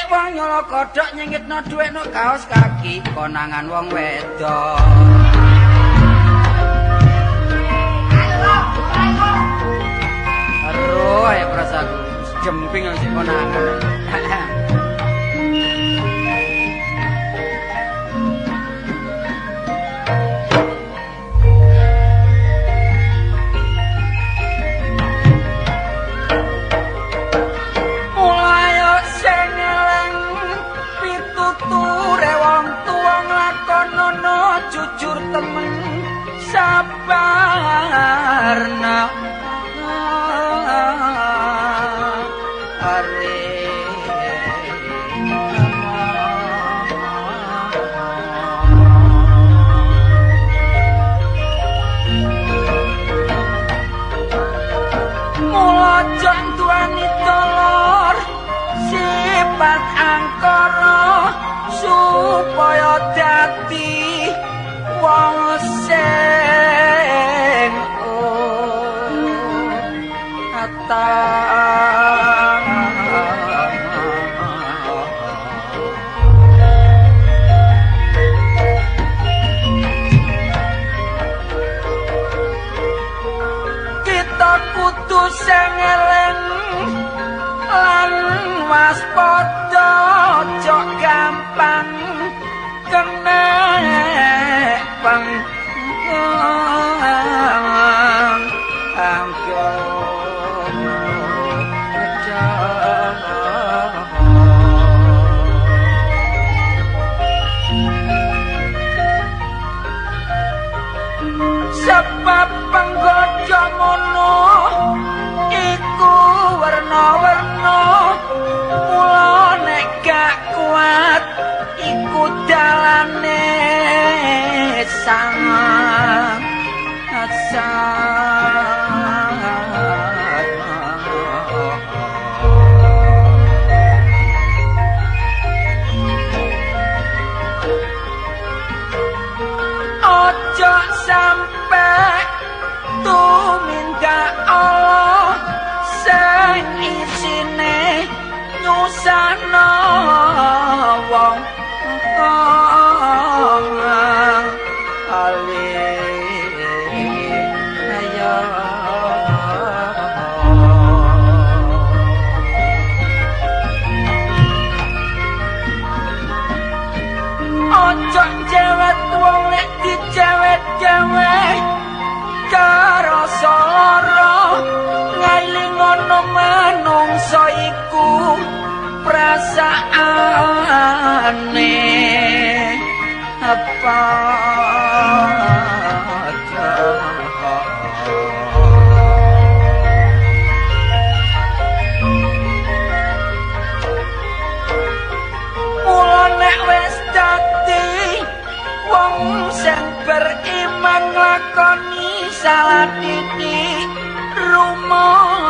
Apik wong nyolo kodhok nyengitno dhuwit no kaos kaki konangan wong wedok. Aduh, ayo perasaanku jemping sik konangan. Jujur temen sabarna are mula jantuani tolor sifat angkara supaya dadi wong sing ata. Kita kudu sing eling lan waspada, aja gampang kena pang sebab penggoda mono iku werna-werna, mula nek gak kuat iku dalane sang ojo sampe tumindak Allah sing isine nyusahno wong ojo cewek wong nek dicewek-cewek karasa lara ngailingono manungsa iku perasaane apa. Mula nek wis dadi wong sing beriman nglakoni salah titik rumangsa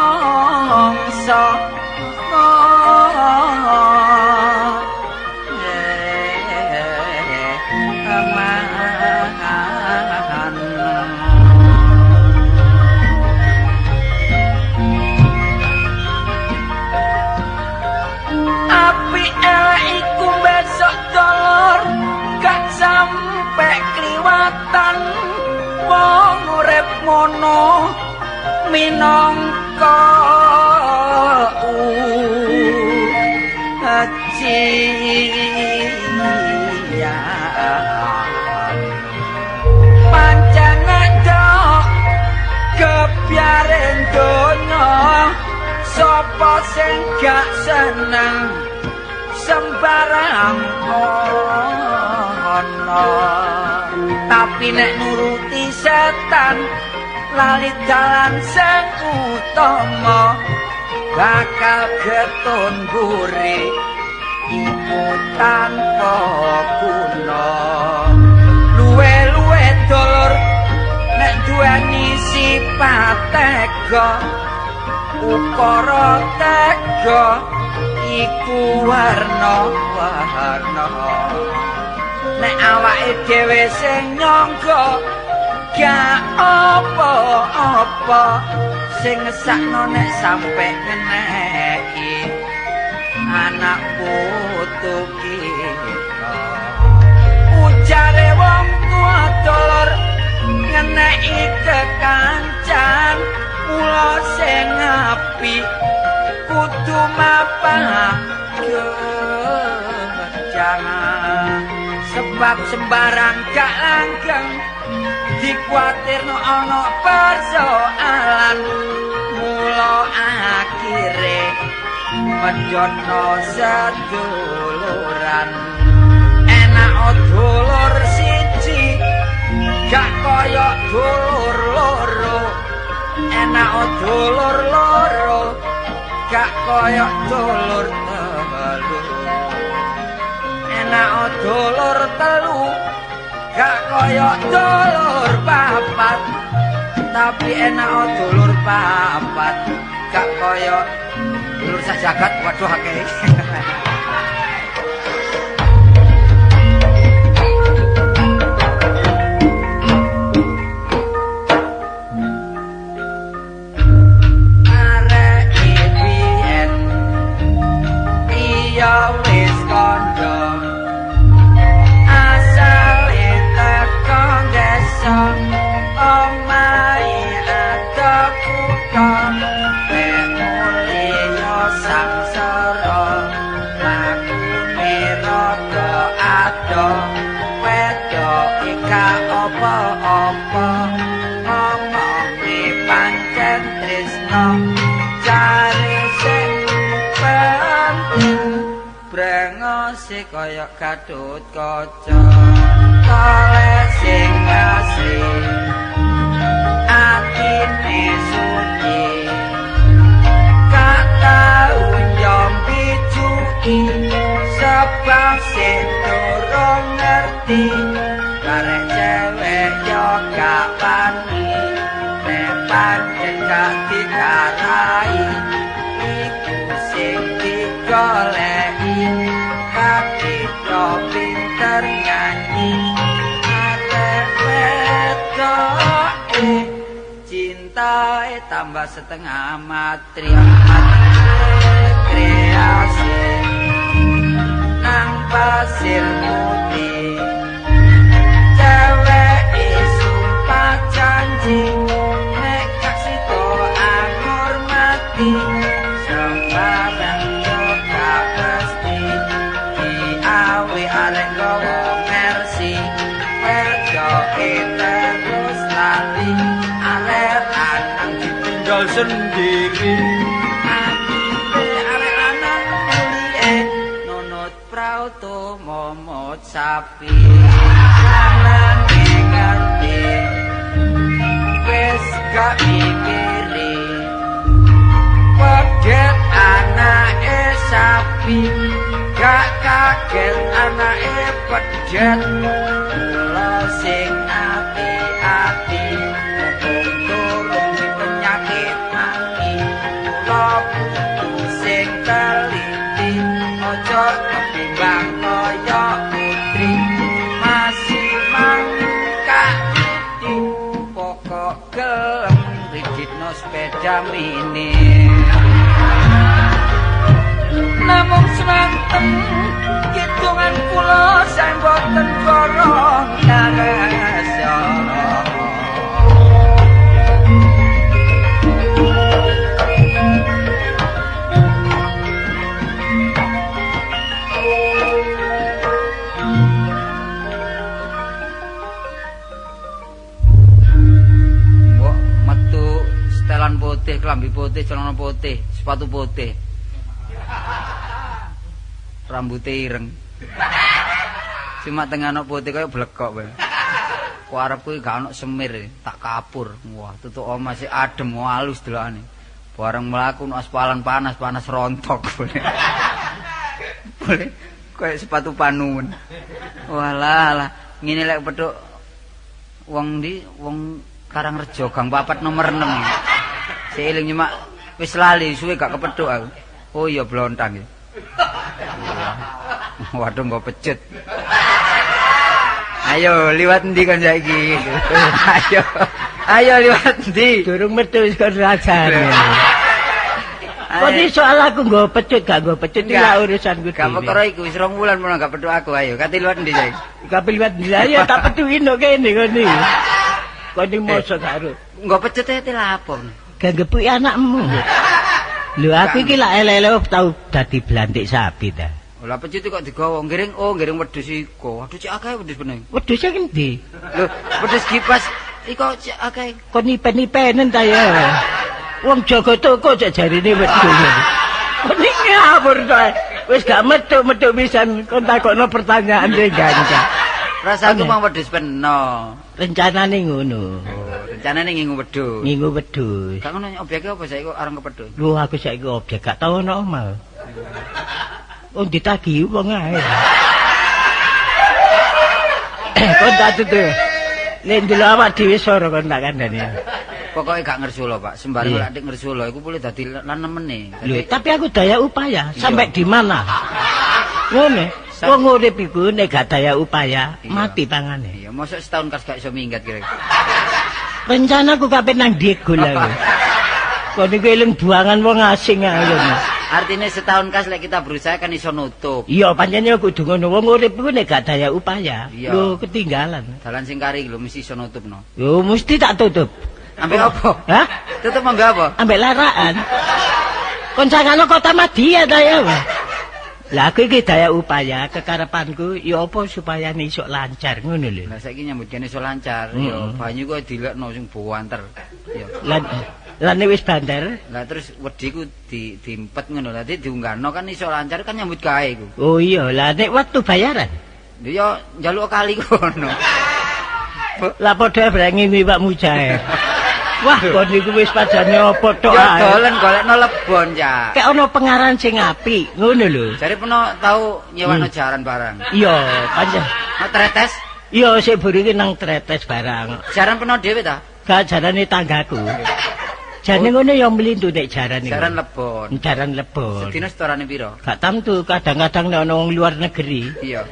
api elek iku besok dolor gak sampe kliwatan wong urip ngono minangka ujian. Pancen dok kebyaren donya sapa sing gak seneng sembarang ana, tapi nek nuruti setan lali dalan sing utama bakal getun mburi iku tanpa guna. Luwe-luwe dulur nek duweni sifat tega, ukara tega iku warna-warna. Nek awake dhewe sing nyangga gak apa-apa, sing ngesakno nek sampe ngeneki Anak putu kita. Ujare wong tua dulur ngeneki kekancan, mula sing apik kudu mapah jangan sebab sembarang gak langgeng dikuatirno ana persoalan mula akhire medhotno seduluran. Enak dulur siji gak kaya dulur loro, enak dulur loro gak kaya dulur telu, enak dulur telu gak kaya dulur papat, tapi enak dulur papat gak kaya dulur sak jagat. Waduh akeh. Apa-apa ngomongi pancen tresno cari sing penting brengose kaya Gatut Kaca toleh sing asli atine suci gak tau nyombi cuki sebab sing durung ngerti karek cewek yo gak wani nek pancen gak dikarai iku sing digoleki tapi yo pinter nyanyi arek wedoke cintae tambah setengah matri kreasi nang pasir putih. Cewek sumpah janji nek gak sida anggur mati sembarang yo gak mesti diawe arek gawa mersi wedoke terus lali arek lanang ditinggal sendiri. Akhire arek lanang mulie nunut prauto momot sapi. Lanange ngerti wis gak mikiri pedet anake sapi gak kaget anake pedet mula sing ati-ati mumpung durung penyakit mati mula kudu sing teliti aja kepimbang kaya putri masih mangkak di pokok gelem riditno sepeda mini. Namung semanten kidungan kula sing boten gorong karesa. Mbok metu setelan putih, klambi putih, celana putih, sepatu putih. Rambute ireng. Cuma tengah ana putih kaya blekok wae. Ku arep kuwi gak ono semir, tak kapur. Wah, tutuk omah sik adem halus delokane. Bareng mlaku nek aspalan panas-panas rontok boleh. Boleh kaya sepatu panuwun. Walah lah, ngene lek petuk wong ndi wong Karangrejo Gang 4 nomor 6. Sik eling nyemak wis lali suwe gak kepethuk aku. Oh iya blontang iki. Waduh nggo pecut. Ayo liwat endi kon saiki? Ayo. Ayo liwat endi? Durung metu wis kon rasane. Kok iki soal aku nggo pecut gak nggo pecut iki lah urusanku Gak dhewe. perkara iku wis 2 wulan mono gak petuk aku ayo. Kate liwat ndi saiki? Gak liwat ndi ya tak petuki no kene ngene. Kon iki mosok karo. Nggo pecut e lapo? Gak gepuki anakmu. Lho aku iki lak elek-elek tau dadi blantik sapi ta. Lah pecut kok digawa ngiring oh ngiring wedhus iku. Waduh cek akeh wedhus beneng. Wedhuse endi? Lho, wedhus kipas iku cek akeh. Kon nipen-nipenen ta ya. Wong jaga toko cek jarine wedhus. Kon iki ngawur to. Wis gak metuk-metuk pisan kon takokno pertanyaan sing gancang. Rasaku mang wedhus peno. Rencanane ngono. Oh, rencanane ngingu wedhus. Ngingu wedhus. Gak ngono objeke apa saiki kok areng kepedhus? Lho aku saiki objek gak tau ono omah. Wong ditagih wong ae. Kon tak tutu. Nek ndelok awak dhewe soro kon tak kandhani. Pokoke gak ngersula, Pak. Sembarang Iya. lek dik ngersula iku boleh dadi lanemene. Lho, tapi aku daya upaya Iya. sampai di mana? Ngono. Wong urip iku nek gak daya upaya, Iya. mati pangane. Iya, mosok setahun kas gak iso minggat kira-kira. Rencanaku kape nang Diego lah. Aku. Kon iku eling buangan wong asing ae ngono. Artinya setahun kas lek kita berusaha kan iso nutup. Iya, pancen ya kudu ngono. Wong urip iku nek gak daya upaya, Iya. lho ketinggalan. Dalan sing kari lho mesti iso nutup no. Lho mesti tak tutup. Ambek apa? Hah? Tutup ambek apa? Ambek laraan. Kon sangano kota Madya ta ya. Lah aku iki daya upaya kekarepanku ya apa supaya iso lancar ngono lho. Lah saiki nyambut kene iso lancar, ya banyu kok dilekno sing buanter. Ya. Lan lan wis bandar. Lah terus wedi ku di diempet ngono. Lah diunggahno kan iso lancar kan nyambut gawe iku. Oh iya, lah nek waktu bayaran. Lha ya njaluk kali kono. Lah padha brengi iwak mujair. Wah, kon niku wis padane apa tok Ya ae. dolen golekno lebon, Cak. Kek ana pengaran sing apik, ngono lho. Jare peno tau nyewakno jaran barang. Iya, pancen. No tretes, Iya, sik buri iki nang tretes barang. jaran peno dhewe ta? Gak jarane tanggaku. Jane ngono ya mlintu nek jaran iku. Jaran lebon. Jaran lebon. Sedina setorane piro? Gak tamtu kadang-kadang nek ana wong luar negeri. Iya.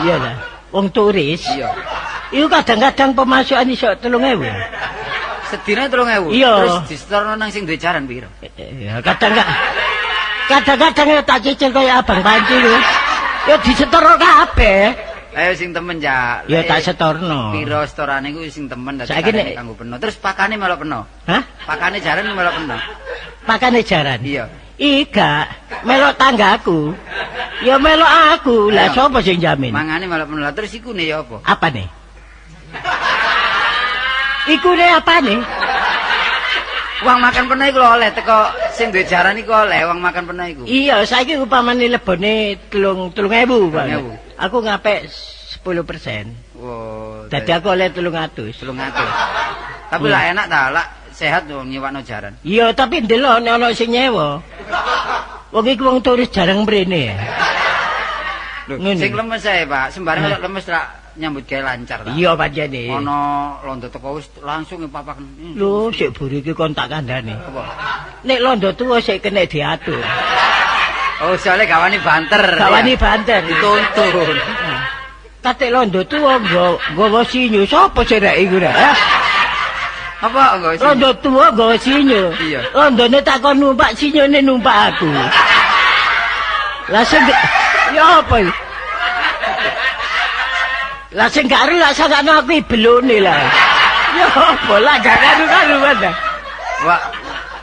Iya lah. Wong turis. Iya. Iku kadang-kadang pemasukan iso 3.000. Sedina 3.000. Iya. Terus disetorno nang sing duwe jaran piro? Ya kadang gak kadang-kadang ya tak cicil kaya abang panci lho. Ya disetorno kabeh. Ayo sing temen, Cak. Ya tak setorno. Piro setorane kuwi sing temen dadi Saiki nek- kanggo peno. Terus pakane melok peno. Hah? Pakane jaran melok peno. Pakane jaran. Iya. Ika, melok tanggaku. Ya melok aku. Lah Ayo. sapa sing jamin? Mangane melok peno. Lah terus ikune ya apa? Apa nih? Iku ne apa nih? Uang makan peno iku lho oleh teko sing duwe jaran iku oleh uang makan peno iku. Iya, saiki upamane lebone 3.000, Pak. 3.000. Aku ngapek 10%. Oh, Dadi aku oleh 300. 300. Tapi lah enak ta, lah sehat yo nyewakno jaran. Iya, tapi ndelok nek ana sing nyewa. Wong iku wong turis jarang mrene. Lho, Ngene. sing lemes ae, Pak. Sembarang lek lemes rak nyambut gawe lancar ta. Iya pancene. Ana londo teko wis langsung papak. Lho, sik buri iki kon tak kandhane. Apa? Nek londo tuwa sik kena diatur. Oh, soalnya gawani banter. Gawani ya. banter. Dituntun. Katik londo tuwa nggawa sinyo. Sapa sing rek iku rek? Hah? Apa nggo sing? Londo tuwa nggawa sinyo. Iya. Londone takon numpak sinyone numpak aku. Lah sing ya apa iki? Lah sing gak ero lah sakno aku ibelone lah. Ya apa lah gak karu-karuan ta. Wah,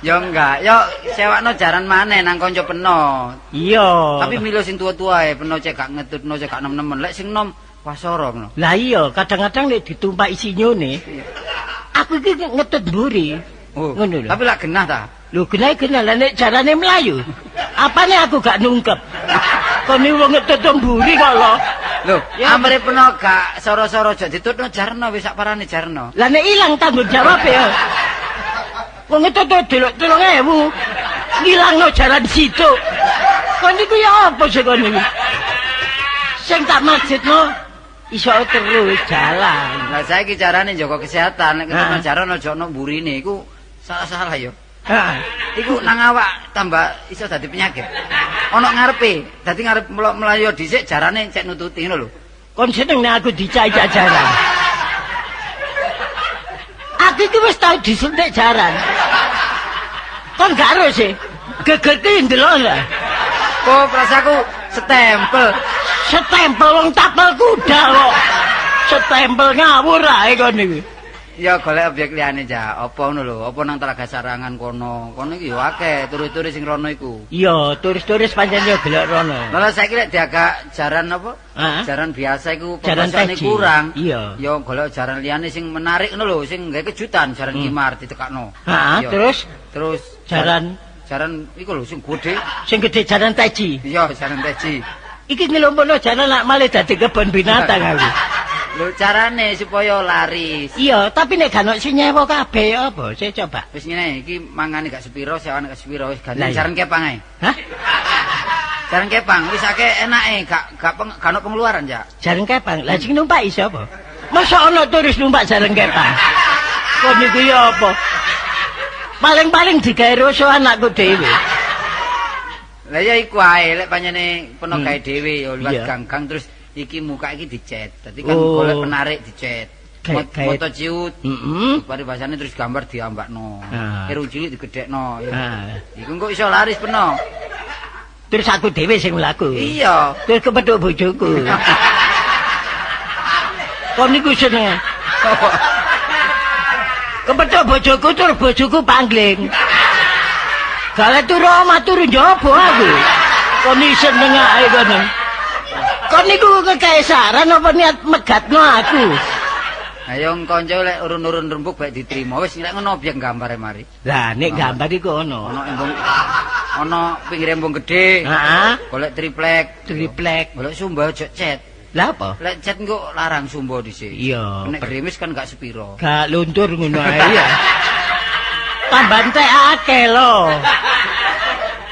ya enggak. Ya sewakno jaran maneh nang kanca peno. Iya. Tapi milih sing tua-tua ae, peno cek gak ngetutno, cek gak nem-nemen. Lek sing nom wasara ngono. Lah iya, kadang-kadang nek ditumpaki sinyone, aku iki ngetut mburi. Oh, Ngono lho. Tapi lak genah ta? Lho genah genah lah nek jarane mlayu. Apane aku gak nungkep. Kon iki wong ngetut mburi kok lho. Lho, Ya. amre peno gak soro-soro aja ditutno jarno wis sak parane jarno. Lah nek ilang tanggung jawab ya. Wong ngetut delok 3.000. Ngilangno jaran situ. Kon iku ya apa sih kon iki? Sing tak maksudno iso terus jalan. Lah saiki carane njaga kesehatan, nek ketemu Heeh. jaran aja ono mburine iku salah-salah ya. Heeh. Iku nang awak tambah iso dadi penyakit. Ono ngarepe, dadi ngarep mlayu dhisik jarane cek nututi ngono lho. Kon seneng nek aku dicai-cai jaran. Aku iki wis tau disuntik jaran. Kon gak ero sih. Gegerke ndelok lah. Kok rasaku stempel. Stempel wong tapel kuda kok. Stempel ngawur ae kon iki. Ya golek objek liyane ja, apa ngono lho, apa nang Telaga Sarangan kono. Kono iki yo akeh turis-turis sing rono iku. Iya, turis-turis pancen yo golek rono. Malah saiki lek diagak jaran apa? Jaran biasa iku pemasokane kurang. Iya. Ya golek jaran liyane sing menarik ngono lho, sing gawe kejutan, jaran kimar ditekakno. Heeh, terus terus jaran jaran iku lho sing gedhe. Sing gedhe jaran teji. Iya, jaran teji. Iki ngelompokno jaran lak malah dadi kebon binatang aku. Lho carane supaya laris. Iya, tapi nek gak ono sing nyewa kabeh ya apa? Saya coba. Wis ngene, iki mangane gak sepiro, sewane gak sepiro, wis ganti jaran kepang ae. Hah? Jaran kepang wis akeh enake, gak ono pengeluaran, ya. Jaran kepang. Lah sing numpak iso apa? Masa ono turis numpak jaran kepang? Kok niku ya apa? Paling-paling digawe rusuh anakku dhewe. Lah ya iku ae lek panjene peno gawe dhewe ya liwat gang-gang terus iki muka iki dicet. Dadi kan golek penarik dicet. Moto ciut. Heeh. Paribasane terus gambar diambakno. Irung cilik digedhekno. Iku engko iso laris peno. Terus aku dhewe sing mlaku. Iya. Terus kepethuk bojoku. Kon niku seneng. Kepethuk bojoku terus bojoku pangling. Gale turu omah turu njaba aku. Kon iki seneng ae kono. Kon niku ngekeki saran apa niat megatno aku? Ayo kanca lek urun-urun rembug bae diterima. Wis lek ngono objek gambare mari. Lah nek gambar iku ono. Ono embung ono pinggir embung gedhe. Heeh. Golek triplek. Triplek. Golek sumba aja cet. Lah apa? Lek cet engko larang sumba dhisik. Iya. Nek grimis kan gak sepiro. Gak luntur ngono ae ya. Tambah entek akeh lho.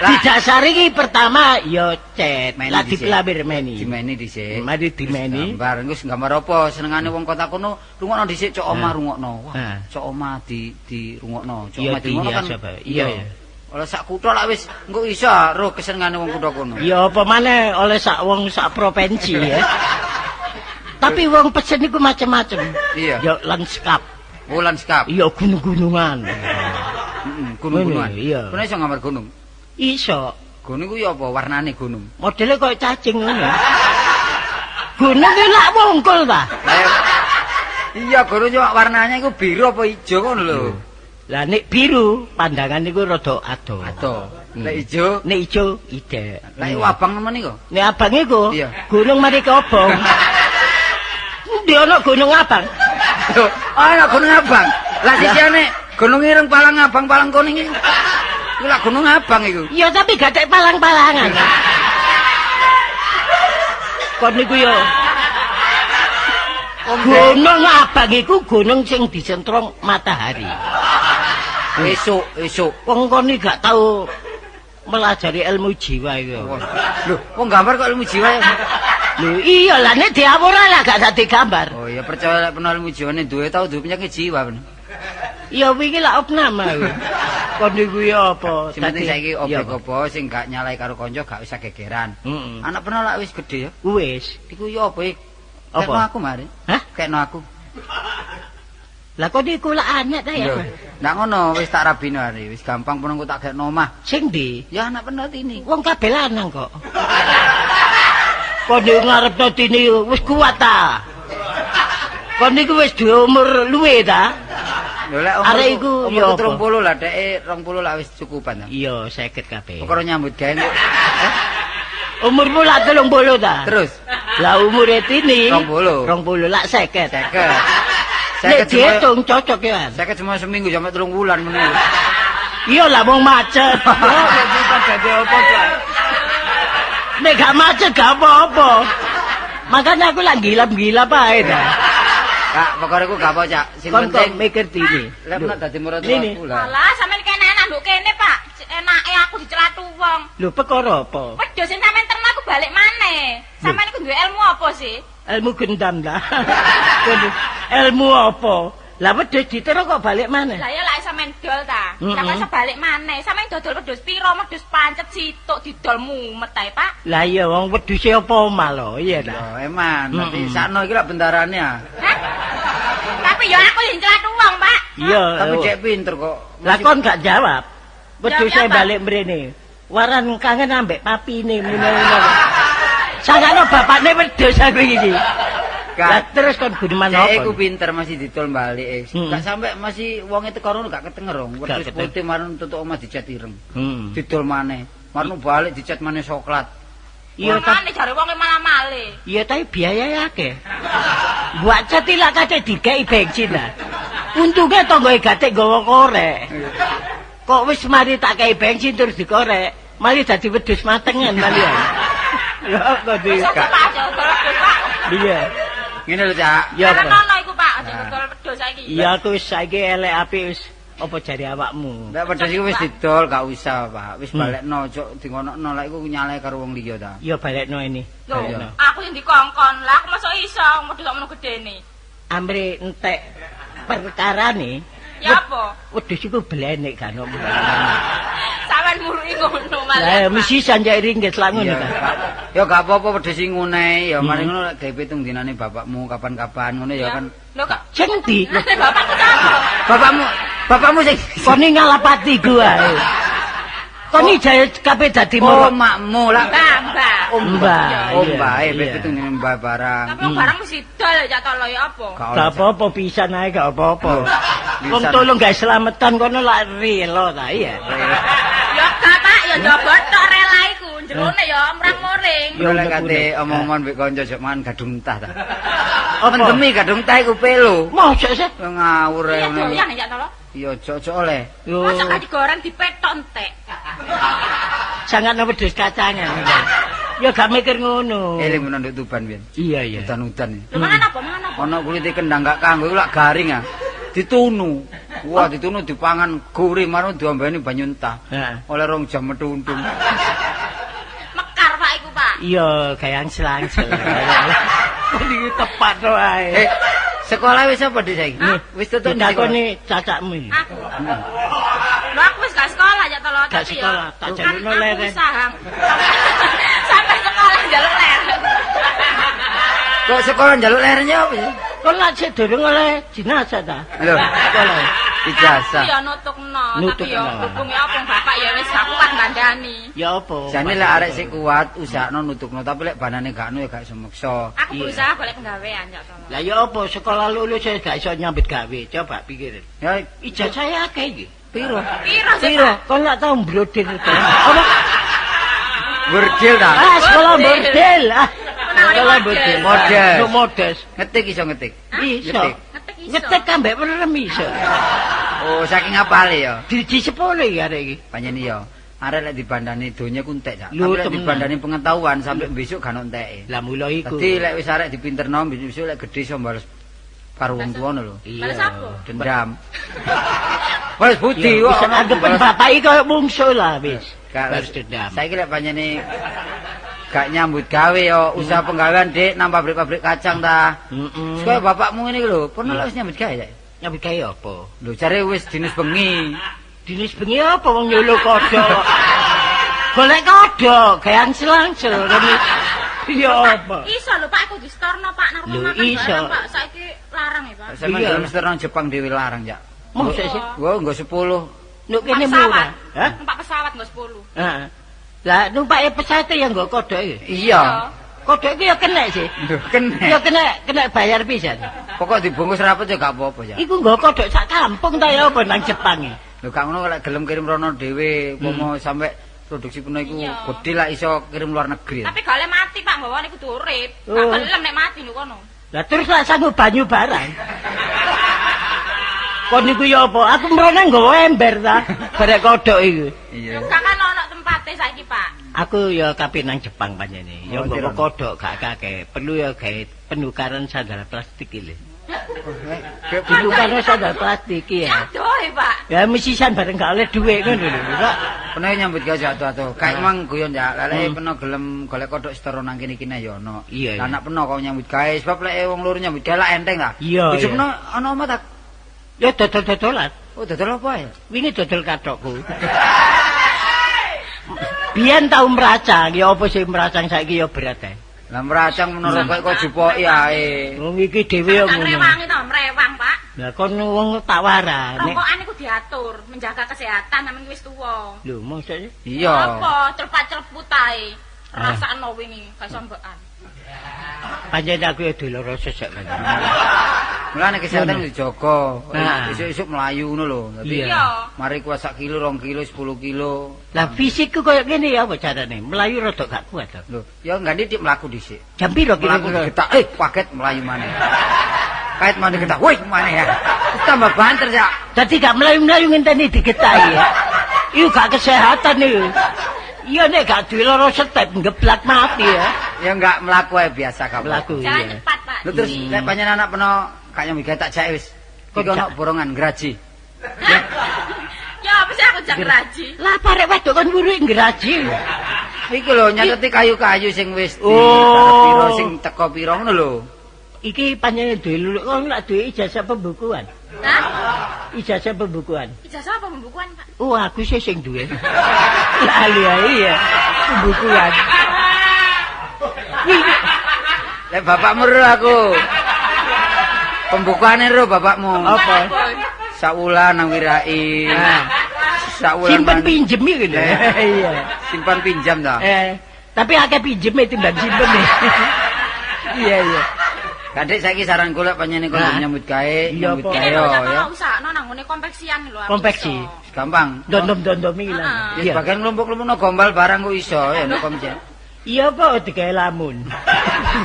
Didasari iki pertama ya cet, lah dipelawir meni. Dimeni dhisik. Mari dimeni. Gambar wis gambar apa senengane wong kota kono rungokno dhisik cok omah rungokno. Wah, cok omah di rungokno. Cok omah di rungokno kan. Iya. Oleh sak kutha lak wis engko iso roh kesenengane wong kutha kono. Ya apa maneh oleh sak wong sak provinsi ya. Tapi wong pesen iku macem-macem. Iya. Ya lanskap. Oh lanskap. Iya gunung-gunungan. Heeh, gunung-gunungan. Iya. Kono iso gambar gunung. Iso. Gunung ku ya apa warnane gunung? Modele koyo cacing ngono. Gunung ki lak wungkul ta? Iya, gunung cuma warnanya iku biru apa ijo ngono lho. Lah nek biru pandangan iku rada adoh. Adoh. Nek ijo? Nek ijo idek. Lah iku abang nemen iku? Nek abang iku gunung mari kobong. Endi ana gunung abang? Ana gunung abang. Lah sisihane gunung ireng palang abang palang kuning iku. Iku lak gunung abang iku. Iya, tapi gak tek palang-palangan. Kon niku ya. Gunung abang iku gunung sing disentrong matahari. Esuk, esuk. Wong kon iki gak tau melajari ilmu jiwa iku. Lho, wong gambar kok ilmu jiwa ya? Lho, iya lah nek diawur lah gak dadi gambar. Oh iya percaya lek peno ilmu jiwane duwe tau duwe penyakit jiwa bener. Ya wingi lak opname aku. Kon niku ya apa? Sing penting saiki objek apa sing gak nyalai karo kanca gak usah gegeran. Anak peno lak wis gedhe ya? Wis. Iku ya apa iki? Kekno aku mari. Hah? Kekno aku. Lah kok niku lak anak ta ya? Ndak ngono, wis tak rabino hari, wis gampang peno engko tak gekno omah. Sing ndi? Ya anak peno tini. Wong kabeh lanang kok. Kon niku ngarepno tini wis kuat ta? Kon niku wis duwe umur luwe ta? Lho lek arek iku ya 30 lah dheke 20 lah wis cukupan ta. Iya, 50 kabeh. Perkara nyambut gawe kok. Umurmu lak 30 ta? Terus. Lah umure Tini 20. 20 lak 50. 50. Nek diitung cocok ya. 50 cuma seminggu sampai 3 wulan ngono. Iya lah wong macet. Dadi apa, Cak? Nek gak macet gak apa-apa. Makanya aku lak gilap-gilap ae ta. Kak, perkara iku gak apa, Cak. Sing Kon penting kok mikir Tini. Lek menak dadi mertuaku lah. Alah, sampean kene enak nduk kene, Pak. Enake aku dicelatu wong. Lho, perkara apa? Wedhus sing sampean terno aku balik maneh. Sampean iku duwe ilmu apa sih? Ilmu gendam lah. Ilmu apa? Lah wedhus ditero kok balik maneh? Lah ya lak sampean dol ta. Sampean iso balik maneh. Sampean dodol wedhus pira? Wedhus pancet situk didol mumet ae, Pak. Lah iya wong wedhuse apa omah lho, iya ta. Ya eman, dadi sakno iki lak bendarane ah. Hah? Tapi ya aku sing celatu wong, Pak. Iya. Tapi cek pinter kok. Lah kon gak jawab. Wedhuse balik mrene. Waran kangen ambek papine ngono. Sangano bapakne wedhus aku iki. Lah terus kon guneman Cek apa? iku pinter masih didol balik. Hmm. Gak sampe masih wonge teko rono gak ketenger wong. Gak Wedhus keteng. putih marun tutuk omah dicat ireng. Hmm. Didol maneh. Marun balik dicat maneh soklat. Iya Iya, tapi jare wonge malah male. iya tapi biaya akeh. Buat cat lak kate digawe bensin lah. Untunge tanggoe gatek nggawa korek. Kok wis mari tak kei bensin terus dikorek, mari dadi wedhus matengan mali. Ya kok di. Wis aja Pak, aja dodol wedhus, Pak. Iya. Ngene lho, Cak. Ya apa? Karena iku, Pak, aja dodol wedhus saiki. Iya aku wis saiki elek apik wis apa jare awakmu. Lek wedhus iku wis didol gak usah, Pak. Wis Hmm. balekno ojo dingonokno lek iku nyalae karo wong liya ta. Ya balekno ini. Lho, Balekno. aku sing dikongkon. Lah aku masuk iso wedhus sakmono gedene. Amre entek perkarane Ya apa? wedhus iku blenek kan. Sampeyan muruki ngono malah. Lah mesti sanjak ringgit lak ngono Iya, ta. Pak. Ya gak apa-apa wedhus sing ngene ya mari Hmm. ngono lek gawe pitung dinane bapakmu kapan-kapan ngono ya kan. Lho kok Sing endi? Lah bapakku sapa? Bapakmu bapakmu sing Kon iki ngalapati gua. Kon iki jare kabeh dadi Oh, moro. makmu lah. Mbah, mbah. Om Mbah, Om iya, bae iya. pitung dinane mbah barang. Tapi wong barang mesti dol ya tolo ya apa? Gak Gak apa-apa pisan ae gak apa-apa. Pisan. Wong tolong gawe slametan kono lak rela ta iya. Ya gak Pak, ya njaba tok rela iku, jerone ya mrang-muring. Ya, Lek kate unek-unek. omong-omongan mbek kanca jok mangan gadung tah ta. Apa? Mendemi gadung tah iku pelo. Mosok sih? Ngawur ae Iya ngono. doyan ya tolo. Iya ojo-ojo oleh. Yo Masa gak digoreng dipetok entek. sangat wedhus kacangan. Ya gak mikir ngono. Eling menawa nduk Tuban biyen. Iya iya. Udan-udan. Lho mangan apa? Mangan apa? Ana kulite kendang gak kanggo iku lak garing ah. Ditunu. Wah, ditunu dipangan gurih marang diombeni banyu entah. Heeh. Oleh rong jam metu untung. Mekar Pak iku Pak. Iya, gayang selangsel. Kok iki tepat to ae. Eh, sekolah wis apa Dik saiki? Nih, Wis tutup nih sekolah. Ditakoni cacakmu iki. Aku. Lho aku wis gak sekolah ya tolo Gak tapi ya. sekolah, tak Kan jalukno aku leren. usaha. Sampai sekolah njaluk leren. Kok sekolah njaluk lerennya apa sih? Kon lak sik durung oleh jenazah ta? Lho, Sekolah. ijazah. Aku ya nutukno, tapi ya Nutukno. hubungi apa bapak ya wis aku kuat ngandani. Ya apa? Jane lek arek sik kuat usahakno nutukno, tapi lek banane gak anu ya gak iso meksa. Aku Iya. berusaha golek penggawean ya tolo. Lah ya apa sekolah lulus ya gak iso nyambut gawe. Coba pikir. Ya Ijazah akeh iki. piro? Piro sih Piro? Pak? Kon lak tau mbrodil to. Apa? Burdil ta? Ah, sekolah Bordil. bordil. Ah. Menangani Sekolah model. bordil. Model. Nuk modes. Ngetik iso ngetik. Iso. Ngetik. Ngetik iso. Ngetik ambek merem iso. Oh, saking apale ya. Driji 10 iki arek iki. Pancen iya. Arek lek dibandani donya ku entek, Cak. Lho, Tapi lek temenan. dibandani pengetahuan sampai besok gak ono enteke. Lah mula iku. Dadi lek wis arek dipinterno besok lek gedhe iso bales karo wong tuwa lho. Iya. Bales apa? Dendam. Wes budi Iya, kok wis ono anggepen bales. bapak iki koyo mungsuh lah wis. Gak Balas dendam. Saiki lek pancene gak nyambut gawe yo usaha penggawean Dik nang pabrik-pabrik kacang ta. Heeh. Kaya bapakmu ngene iki lho, pernah lek wis nyambut gawe ya? Nyambut gawe apa? Lho jare wis dinas bengi. Dinis bengi apa wong nyolo kodhok. Golek kodhok, gayang selangsel kene. Iya apa? Iso lho Pak, aku distorno Pak nang Lho, rumah makan iso. barang Pak. Saiki larang ya Pak. Sampeyan Iya. gelem setor nang Jepang dhewe larang, Cak. Mosok sih? Wah, nggo 10. Nuk kene Numpak pesawat. murah. Hah? Numpak pesawat nggo 10. Heeh. Lah numpake pesawat ya nggo kodhok iki. Iya. Kodhok iki ya kena sih. Lho, kene. Ya kena kena bayar pisan. Pokok dibungkus rapet ya gak apa-apa ya. Iku nggo kodhok sak kampung ta ya apa nang Jepang iki. Lho gak ngono lek gelem kirim rono dhewe, umpama sampe produksi penuh iku Iya. gedhe lah iso kirim luar negeri. Tapi gak oleh mati Pak, nggawane kudu urip. Gak Oh. gelem nek mati lho kono. Lah terus lak sanggup banyu barang. Kon niku ya apa? Aku mrene nggawa ember ta, barek kodhok iku. Iya. Lho gak kan ono tempate saiki Pak. Aku ya kabeh nang Jepang panjene. Ya Oh, nggawa tiron. kodhok gak kakek. Perlu ya gawe penukaran sandal plastik iki lho. Penukaran sandal plastik iki ya. Aduh Pak. Ya mesisan bareng gak oleh dhuwit ngono lho. Kok Pernah nyambut gawe atuh-atuh. Kayak emang guyon ya, lek Hmm. pernah gelem golek kodhok setara nang kene iki ya ono. Iya, Lah iya. anak pernah kau nyambut gawe sebab lek wong loro nyambut gawe lak enteng lah. Iya, Bojo iya. pernah ono omah tak? ya dodol-dodolan. Oh, dodol apa ya? Wingi dodol kathokku. Biyen tau meracang, ya apa sih meracang saiki ya berat ae. Lah meracang menara kok kok jupoki ae. Wong iki dhewe yo ngono. Ngrewangi to, mrewang, Pak. Lah kon wong tak warani. Rokokan iku diatur, menjaga kesehatan sampeyan wis tuwa. Lho, mosok sih? Iya. Apa celpat-celput ae. Rasakno wingi gak sambekan. Pancen aku ya diloro sesek kan. Mulane kesehatan dijaga. Nah. Isuk-isuk mlayu ngono lho. Dadi Iya. mari kuat sak kilo, 2 kilo, 10 kilo. Lah fisikku koyo ngene ya apa carane? Mlayu rada gak kuat to. Lho, ya enggak didik mlaku dhisik. Jam piro Mlaku kira-kira? digetak, kaget mlayu maneh. Kait maneh getak, wih maneh ya. Tambah banter ya. Dadi gak mlayu-mlayu ngenteni digetaki ya. Iku gak kesehatan iku. Iya nek gak duwe loro step ngeblak mati ya. Ya enggak mlaku ae biasa kabeh. Mlaku Jalan iya. cepat, Pak. Lho terus nek panjenengan anak peno gak nyambut gawe tak jake wis. Kok Iki ono jak? borongan graji. Ya apa sih aku jak raji? Lah parek wedok kon wuruk ngraji. Iku lho nyateti kayu-kayu sing wis di Oh. piro sing teko piro ngono lho. Iki panjenengan duwe luluk kon lak duwe ijazah pembukuan. Hah? Ijazah pembukuan. Ijazah apa pembukuan, Pak? Oh, aku sih sing duwe. Lali ya, iya. Pembukuan. Wih, Lek bapakmu ro aku. Pembukuane ro bapakmu. Apa? Sawulan nang wirai. Nah. Sawulan Simpen pinjem iki lho. Iya. Simpan pinjam ta. Tapi akeh pinjeme timbang simpen. Iya, iya. Kadek saiki saran kula panjenengan kon Nah. nyambut gawe, Iya, nyambut apa? gawe Ini yo lho, ya. tak usahno nang ngene konveksian lho. aku Konveksi. iso. Gampang. Dondom-dondom iki lah. Ah. Ya sebagian nglumpuk-nglumpukno gombal barang ku iso ya nek komjen. Iya kok digawe lamun.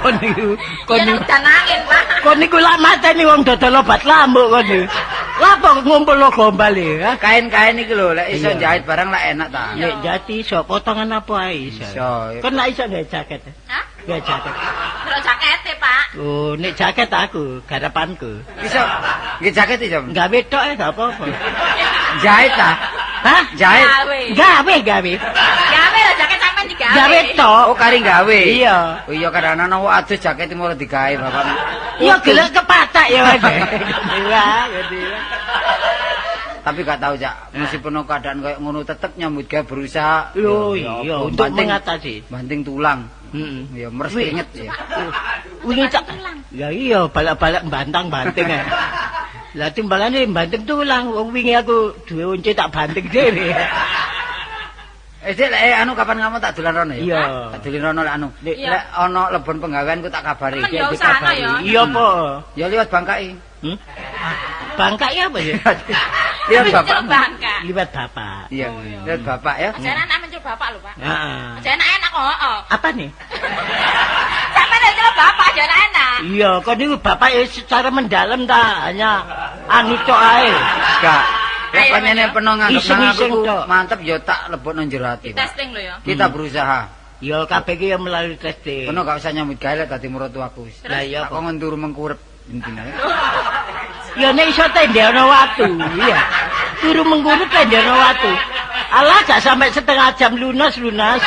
Kon niku, kon Ya niku, nek udan angin, Pak. kon niku lak mateni wong dodol obat lambuk kon niku. Lah kok ngumpul gombal iki, ha? Kain-kain iki lho lek iso Iya. jahit barang lak enak ta. Nek jati iso potongan apa ae iso. Iso. Kon lak iso gawe jaket. Hah? Gawe jaket. Delok jakete, Pak. Oh, nek jaket aku, garapanku. Iso nggih jaket iso. Gawe tok e gak apa-apa. Jahit ta? Hah? Jahit. Gawe. Gawe gawe. Gawe lho jaket sampean digawe. Gawe tok. Oh kari gawe. Iya. Oh iya kadang-kadang ana wong adus jaket mau digawe bapakmu. Iya gelek kepatak ya Mas. Wah, gede. Tapi gak tahu Cak, meskipun keadaan kayak ngono tetep nyambut gawe berusaha. Lho Ya, iya, apa, untuk banting- mengatasi. Banting tulang. Heeh. Ya meres Wih. keringet ya. Wingi tak Tulang. Ya iya, balak-balak bantang-banting ae. Lah timbalane banting tulang, wong wingi aku duwe once tak banting dhewe. Dek, lek anu kapan kamu tak dolan rono ya? Iya. Tak dolan rono lek anu. Nek- Iya. Lek ana lebon penggawean ku tak kabari. Temen ya usahano ya. Iya apa? Ya liwat Bangkai. Hmm? Bangkai apa ya? Liwat Mencul bapak. bangka. Liwat bapak. Iya, Oh, iya. liwat bapak ya. Aja enak mencul bapak lho, Pak. Heeh. Aja enak-enak kok, heeh. Apa nih? Sampeyan nek celok bapak aja enak-enak. Iya, kok niku bapak ya secara mendalam ta, hanya anu tok ae. Gak. Lek Ayo, panjenengan ayo. peno nganggep nang aku Iseng-iseng ku tok. mantep ya tak lebokno jero ati. Pak. Testing lho ya. Kita berusaha. Ya kabeh iki ya melalui testing. Peno gak usah nyambut gawe lek dadi mertuaku wis. Lah iya Tak apa? kon turu mengkurep intine. Ya nek iso tendheono watu, iya. Turu mengkurep tendheono watu. Alah gak sampai setengah jam lunas-lunas.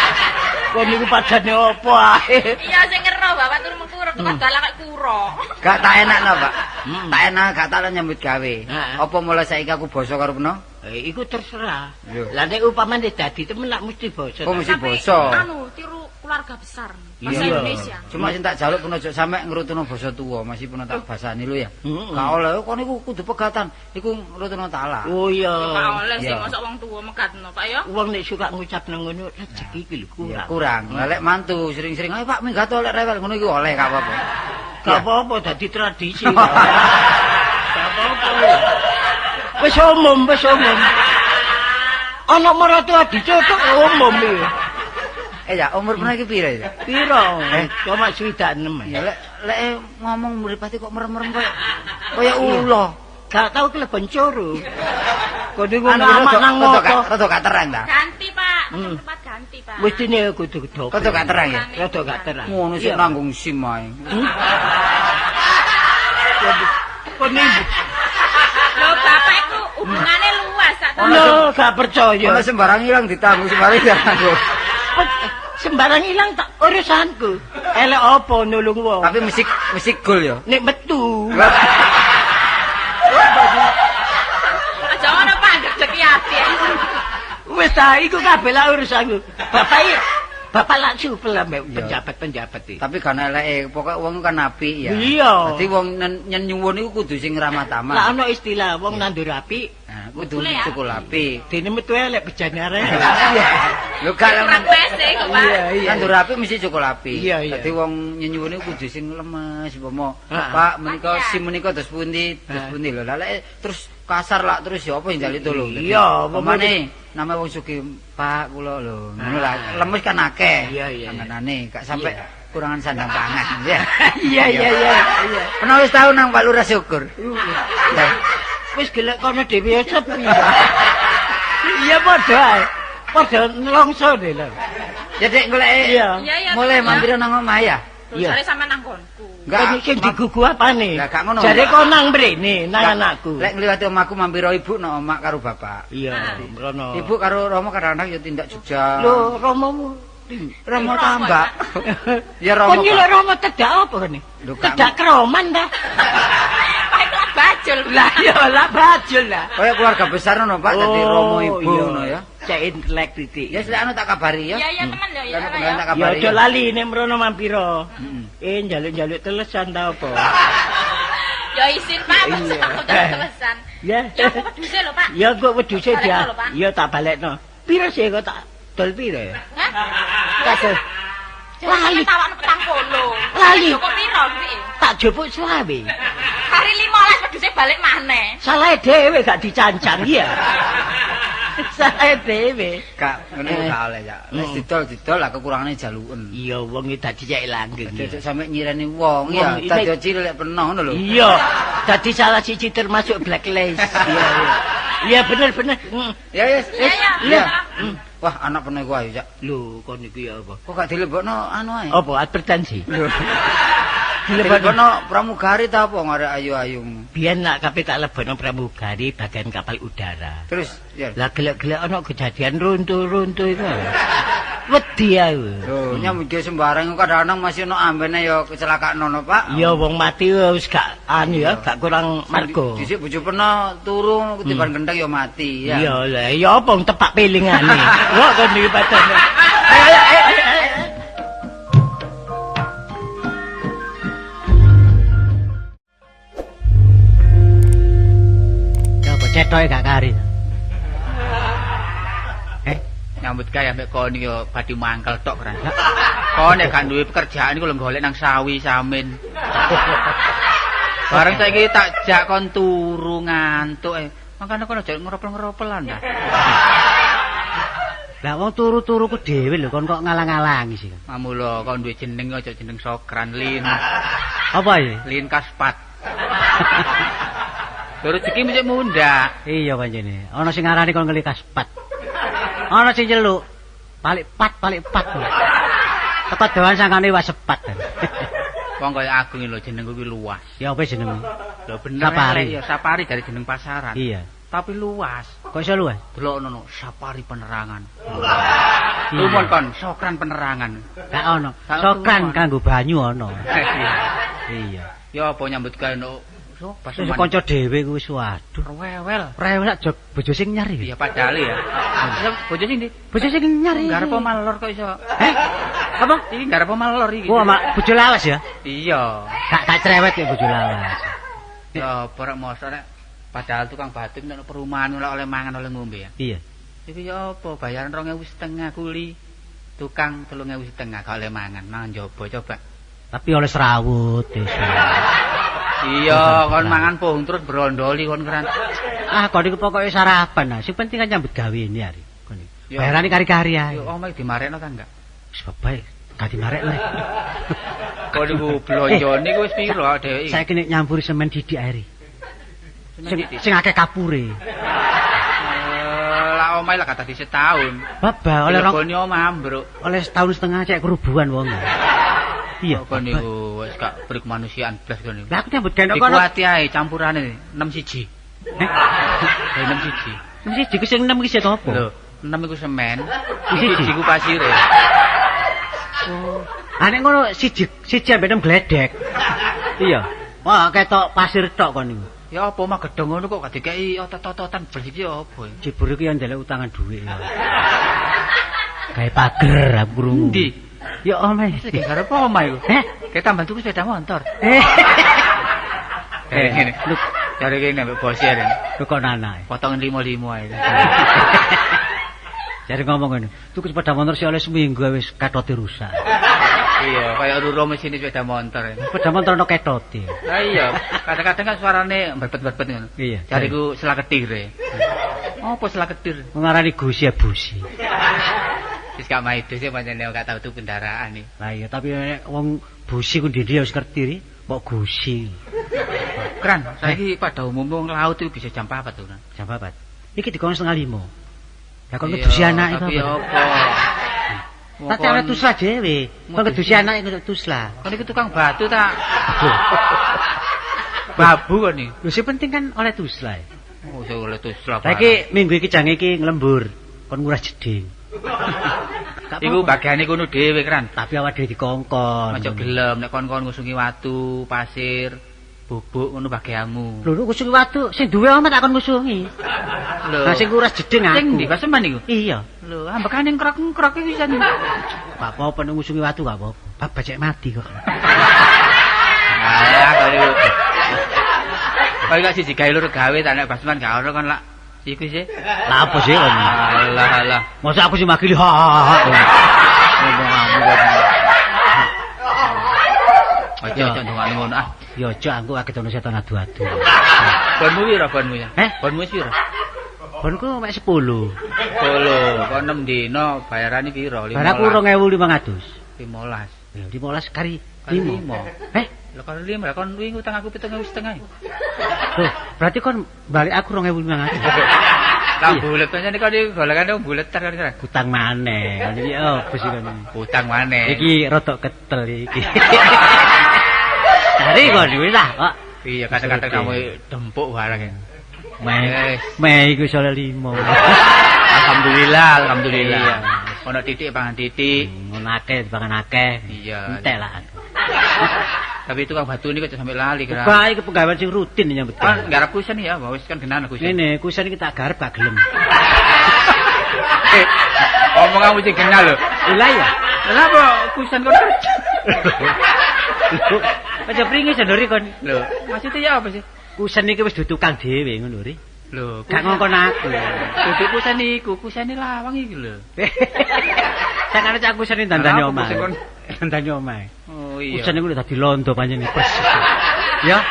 Kon niku padane opo ae. Iya sing ngero bapak turu mengkurep tukang dalang kayak kuro. Gak tak enakno, Pak. Hmm. Tak enak gak tak nyambut gawe. Heeh. Apa mulai saiki aku basa karo peno? Iku terserah. Iya. Lah nek upamane dadi temen lak mesti basa. Kok mesti Tapi, basa? Anu tiru keluarga besar. Bahasa Iya. Indonesia. Cuma sing tak jaluk peno aja sampe ngrutuno basa tuwa, masih peno tak basani lho ya. Heeh. Gak oleh kon iku kudu pegatan, iku ngrutuno talak. Oh iya. Pak oleh sing Iya. mosok wong tuwa megatno, Pak ya. Wong nek suka ngucap nang ngono rezeki iki lho Ya, kurang. kurang. Lah lek mantu sering-sering, "Ayo Pak, minggat oleh rewel" ngono iku oleh gak apa-apa. Gak apa-apa dadi tradisi. Gak apa-apa. Wis umum, wis umum. Ana maratuwa dicotok umum iki. Eh ya, umur peno iki pira ya? Piro? Eh. Cuma 66. Ya lek lek ngomong mripate kok merem-merem koyo koyo ula. Gak tau kelebon coro. Kon niku Anu ngamak nang rada ngopo. rada gak terang ta? Ganti, Pak. Hmm. Tempat ganti, Pak. Mestine kudu dobel. Rada gak terang ya? Rada gak terang. Ngono sik Iya. nanggung SIM ae. Hmm? Kon niku Lho, bapak iku hubungane luas sak to. lho gak percaya. Ono sembarang ilang ditanggung, sembarang ditanggung. Sembarang ilang tak urusanku. Elek apa nulung wong. Tapi mesti mesti gol ya. Nek metu. Aja ngono, Pak, ndedeki ati. Wis ta iku kabeh lah urusanku. Bapak iki Bapak lak supel ambek penjabat-penjabat iki. Tapi kan eleke, pokoke wong kan apik ya. Iya. Dadi wong nyen nyuwun iku kudu sing ramah tamah. Lah ana istilah wong nandur apik, nah, kudu cukup apik. Dene metu elek bejane arek. Lho gak Kurang wes iku, Pak. Iya, iya. Nandur apik mesti cukup apik. Iya, iya. Dadi wong nyenyuwun iku kudu sing lemes, umpama Heeh. Pak menika si menika dos pundi, dos pundi lho. Lah lek terus kasar lak terus ya apa sing njaluk tolong. Iya, pamane nama wong sugih Pak kula lho. Ngono lah, lemes kan akeh. Iya, iya. Tangganane gak sampe kurangan sandang pangan. Ya. Iya, iya, iya. Iya. Pernah wis tau nang Pak Lurah syukur. Lah, Wis gelek kono dhewe ya sepi. Iya padha ae. Padha nelongso deh lho. Ya Dek golek. Iya. Iya, iya. Mulai mampir nang omah ya. Iya. Jare sampean nang nggonku. Enggak, Sing digugu apane? Lah, gak ngono. Jare kon nang mrene, nang anakku. Lek ngliwati omahku mampir ibu nang omah karo bapak. Iya, mrono. Ibu karo Romo kadang-kadang ya tindak Jogja. Lho, Romomu. Romo tambak. Ya Romo. Kon nyeluk Romo tedak apa kene? Lho, gak- Tedak kroman ta? Pak iku lak bajul. Lah iya, lah bajul lah. Kayak keluarga besar ngono Pak, dadi Romo ibu ngono ya. Cek intelek titik. Ya lek anu tak kabari ya. Iya, iya temen lho ya. Lek anu ya. tak Ya kabari. aja lali nek mrono mampiro. Heeh. Eh njaluk-njaluk telesan ta apa? Ya isin Pak, Iya. aku telesan. Ya. Ya aku wedhuse lho, Pak. Ya kok wedhuse Balekno dia. lho, Pak. Ya tak balekno. Piro sih kok tak dol piro ya? Hah? Tak dol. Jare Lali. sampean tawakno 40. Lali. Kok piro duwike? Tak jupuk 25. Hari 15 wedhuse balik maneh. Salah dhewe gak dicancang iya. Salah dhewe. Gak ngono Eh. gak oleh ya. Wis didol-didol lah kekurangane jaluken. Iya wong iki dadi cek langgeng. Dadi aja sampe nyireni wong ya, Wong, dadi cilik lek penoh ngono lho. Iya, dadi salah siji termasuk blacklist. Iya, iya. Iya bener bener. Ya wis. Iya, iya. Iya. Iya. Wah, anak penoh iku ayo, Cak. Lho, kon iku ya apa? Kok gak dilebokno anu ae? Apa advertensi? Dilebokno pramugari ta apa ngarek ayu-ayu. Biyen nak kabeh tak lebono pramugari bagian kapal udara. Terus ya. Lah gelek-gelek ana kejadian runtuh-runtuh iku. Wedi aku. Lho, nyambut gawe sembarang kadang-kadang masih ono ambene ya kecelakaan ono, Pak. Iya wong mati wis gak anu ya, gak kurang margo. Dhisik bojo pernah turu ketiban gendeng ya mati ya. Iya lah, ya apa wong tepak pilingane. Kok kon iki padane. Ayo ayo ayo. ayo. Ya apa cetoke gak kari. Nyambut gawe ambek kon yo badhe mangkel tok kan. Kon nek gak duwe pekerjaan iku lho golek nang sawi samin. Bareng saiki tak jak kon turu ngantuk e. Makane kon aja ngeropel-ngeropelan ta. Lah wong turu-turuku dhewe lho kon kok ngalang-alangi sih. Mamula kon duwe jeneng aja jeneng Sokran Lin. Apa ya? Lin Kaspat. Lho rezeki mesti mundhak. Iya pancene. Ana sing ngarani kon ngeli kaspat. Ana sing nyeluk balik pat balik pat. Teko doan sangkane wis sepat. Wong kaya aku lho jenengku kuwi luas. Ya apa jenengmu? Lho bener Sapari. Ya Sapari dari jeneng pasaran. Iya. Tapi luas. Kok iso luas? Delok ono Sapari penerangan. Iya. Lumon kon Sokran penerangan. Gak ono. Gak Sokran ono. kanggo banyu ono. Iya. Iya. Ya apa nyambut gawe no so Wis kanca dhewe kuwi wis waduh. Rewel. Rewel sak jog bojo sing nyar iki. Iya padahal ya. Ya bojo sing ndi? Bojo sing nyar iki. Garep malor kok iso. Eh? Apa? Iki garep malor iki. Wah, mak bojo lawas ya? Iya. Gak tak cerewet ya bojo lawas. Ya apa rek mosok nek padahal tukang batu nek perumahan ora oleh mangan oleh ngombe ya. Iya. Iki ya apa bayaran 2.500 kuli. Tukang 3.500 gak oleh mangan, mangan njaba coba. Tapi oleh serawut desa. Iya, kon mangan pohong terus brondoli kon keran. Ah, kon iku pokoke sarapan ah. Sing penting kan nyambut gawe ini hari. Kon iku. Ya. Bayarane kari-kari ae. Yo omahe dimarekno ta enggak? Wis bae, gak dimarekno. Kon iku blonjone iku wis piro dheweke? Saiki nek nyampuri semen didik ae. Sing sing akeh kapure. Lah omahe lah gak dadi setahun. Baba oleh rong Lebone omah ambruk. oleh setahun setengah cek kerubuhan wong. Iya. Kon niku wis gak beri kemanusiaan blas kon niku. Lah aku nyambut gawe kono. Dikuati ae campurane 6 siji. Eh? 6 siji. Mesti iku sing 6 iki sing apa? Lho, 6 iku semen, Siji. siji iku pasire. Oh. Ah nek ngono siji siji ambek 6 gledek. Iya. Wah, ketok pasir tok kon niku. Ya apa mah gedhong ngono kok gak dikeki otot-ototan blas iki ya apa? Jebur iku ya ndelok utangan dhuwit ya. Gawe pager aku krungu. Endi? Ya omah. Sing garap omah iku. Heh? Kayak tambah tuku sepeda motor. Eh. Jare ngene. Lu Jare kene ambek bos ya. lu kok nanae. Potongan 55 ae. Jare ngomong ngene, tuku sepeda motor sih oleh seminggu wis ketote rusak. Iya, kaya ruro mesin sepeda motor. Sepeda motor ono ketote. Lah iya, kadang-kadang kan suarane berbet-berbet ngono. Iya. Jariku selaketir. Apa selaketir? Ngarani gusi ya busi. Wis gak maido sih pancen gak tau tuku kendaraan iki. Lah iya, tapi nek wong busi ku ndi ya wis ngerti ri, kok gusi. Kran, saiki pada umumnya wong laut itu bisa jam 4 tuh, Kran. Jam 4. Iki dikon 4:30. Lah kon ngedusi anak itu Tapi apa? apa? Tak cara tuslah dhewe. Kon ngedusi anak iku tuslah. Kon iku tukang batu ta? Babu kon iki. Lho sing penting kan oleh tuslah. Oh, sing oleh tuslah. Lah iki minggu iki jange iki nglembur, kon nguras jeding. Gak Iku apa-apa. bagiane kono dhewe, Kran. Tapi awak dhewe dikongkon. Aja gelem nek kon-kon ngusungi watu, pasir, bubuk ngono bagianmu. Lho ngusungi watu sing duwe omah tak kon ngusungi. Lho. Lah sing nguras jeding aku. Sing ndi paseman iku? Iya. Lho, ambekane ngrok-ngrok iki pisan. Gak apa-apa nek ngusungi watu gak apa-apa. Bab bajek mati kok. Alah, kok iku. Kok iku siji gawe loro gawe ta nek basman gak ono kon lak iku sih. Lah apa sih kon? Alah alah. Masa aku sing makili ha ha ha. Ngomonganmu kok. Aja aja ndongakne ngono ah. Ya aja aku kaget ono setan adu-adu. Bonmu piro bonmu ya? Eh? Bonmu wis piro? Bonku mek 10. 10. Kok 6 dino bayarane piro? Bar aku 2500. 15. Ya 15 kari Kari 5. limo. Eh, Lah kon 5, lah kon wingi utang aku 7,5. loh, berarti kon balik aku 2500. Lah bulet pancen kon iki golekane bulet ter kan. Utang maneh. Kon iki opo sih kon? Utang maneh. Iki rodok ketel iki. Dari kon wis lah kok. Iya kadang-kadang kamu dempuk barang ya. Meh, Wis. meh iku sole 5. Alhamdulillah, alhamdulillah. Iya. Ono titik pangan titik. Ngono akeh pangan akeh. Iya. Entek lah aku. Tapi tukang batu ini kok sampai lali kira. Buka iki pegawai sing rutin nyambut. Kan garap kusen ya, wis kan genan kusen. Ngene, kusen iki tak garap gak gelem. Eh, omong kamu sing genah lho. Lah ya. Lah apa kusen kon kerja? Aja pringis ndori kon. Lho, maksudnya ya apa sih? Kusen iki wis dudu tukang dhewe ngono ri. Lho, Gak ngongkon aku. Duduk kusen iku, kusene lawang iki lho. Sakane cak kusen dandane Lah, apa omah. kusen kon? Dandane omah. Oh iya. Kusen iku dadi londo pancen persis. Ya,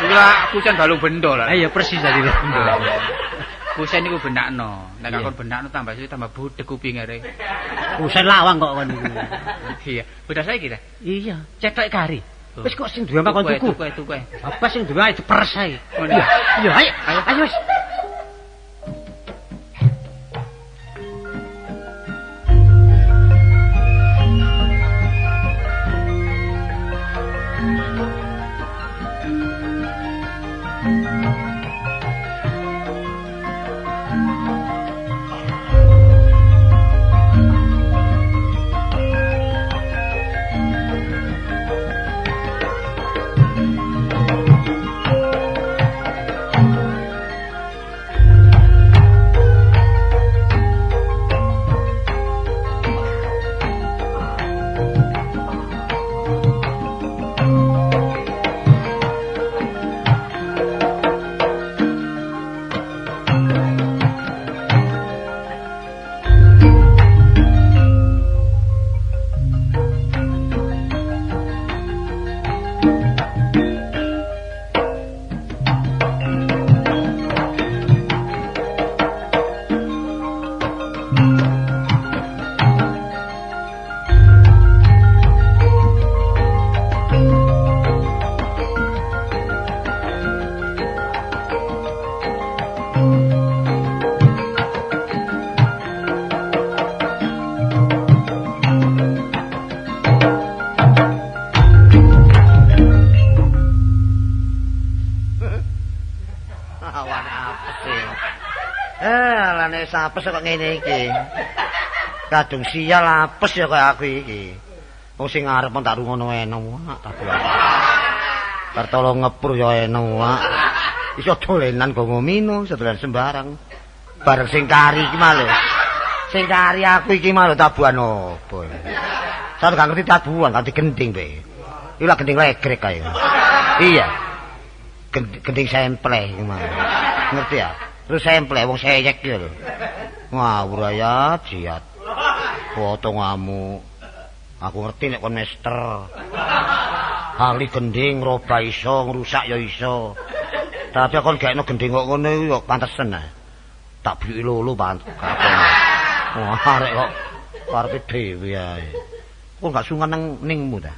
Iku lah kusen balung bendo lah. ayo persis dadi londo. Kusen iku benakno. Nek Iya. kon benakno tambah suwe tambah budek kupinge rek. Kusen lawang kok kon iku. Iya, udah saiki ta? Iya, cetok kari. Wis kok sing duwe omah kon tuku. Tuku, tuku. Apa sing duwe ae diperes ae. Ngono. Iya, ayo. Ayo wis. Awan apes e. Eh, alane apes kok ngene iki. Kadung sial apes ya kaya aku iki. Wong sing arep tak rungono enak tapi. Bar tolong ngepur ya enak. Iso dolenan go ngomino, iso dolen sembarang. Bareng sing kari iki malih. Sing kari aku iki malah tabuhan opo. Saya gak ngerti tabuhan, ganti gending be. Iku lah gending legrek kae. Iya. Gending sempleh iku mah. Ngerti ya? Terus sempleh wong seyek iki lho. Ngawur ya, jiat. Foto ngamuk. Aku ngerti nek kon mester. Ahli gending ngrobah iso, ngrusak ya iso. Tapi kon gaekno gending kok ngono iku ya pantesen ah. Tak biyuki lolo pantes. Wah, arek kok karepe dhewe ae. Kok gak sungkan nang ningmu ta?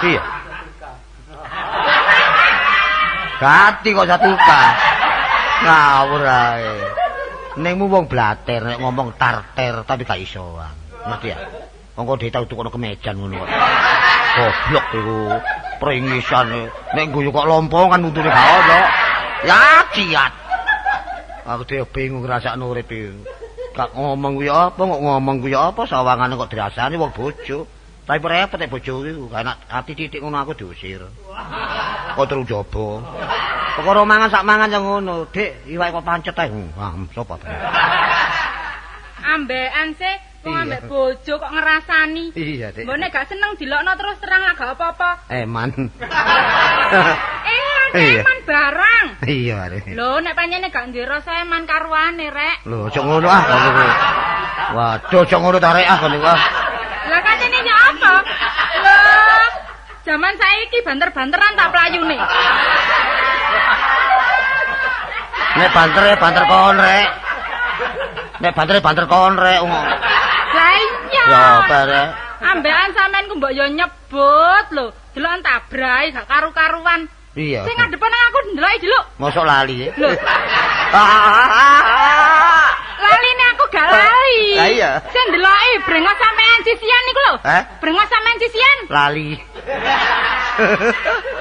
Iya. Gati kok satuka. Ngawur ae. Ningmu wong blater nek ngomong tarter tapi gak iso. Ngerti ya? Wong kok dhewe tau tukono kemejan ngono kok. Goblok iku pringisane. Nek guyu kok lompongan untune gak ono. Ya ciat. Aku dhewe bingung ngrasakno urip iki. Gak ngomong kuwi apa, kok ngomong kuwi apa, sawangane kok dirasani wong bojo. Tapi repot nek bojo iku, gak enak ati titik ngono aku diusir. Kok terus jaba. Perkara mangan sak mangan ya ngono, Dik, iwake kok pancet ae. Wah, sapa ta? Ambekan sih, wong ambek bojo kok ngerasani. Iya, Dik. Mbok nek gak seneng dilokno terus terang lah gak apa-apa. Eman. Eman barang. Iya, Rek. Lho, nek panjene gak duwe rasa eman karuane, Rek. Lho, aja ngono ah. Waduh, aja ngono ta rek ah kon niku ah. Lah katene nyok apa? Lho, jaman saiki banter-banteran tak playune. Nek banter ya banter kon, Rek. Nek banter ya banter kon, Rek. Lah iya. Ya apa, Rek? Ambekan sampean ku mbok yo nyebut lho. Delokan tabrai gak karu-karuan. Iya. Sing ngadepan nang aku ndeloki delok. Mosok lali. Lho. Laline aku gak lali. Lah iya. Sing ndeloki brengos sampean sisian niku lho. Eh? Brengos sampean sisian. Lali.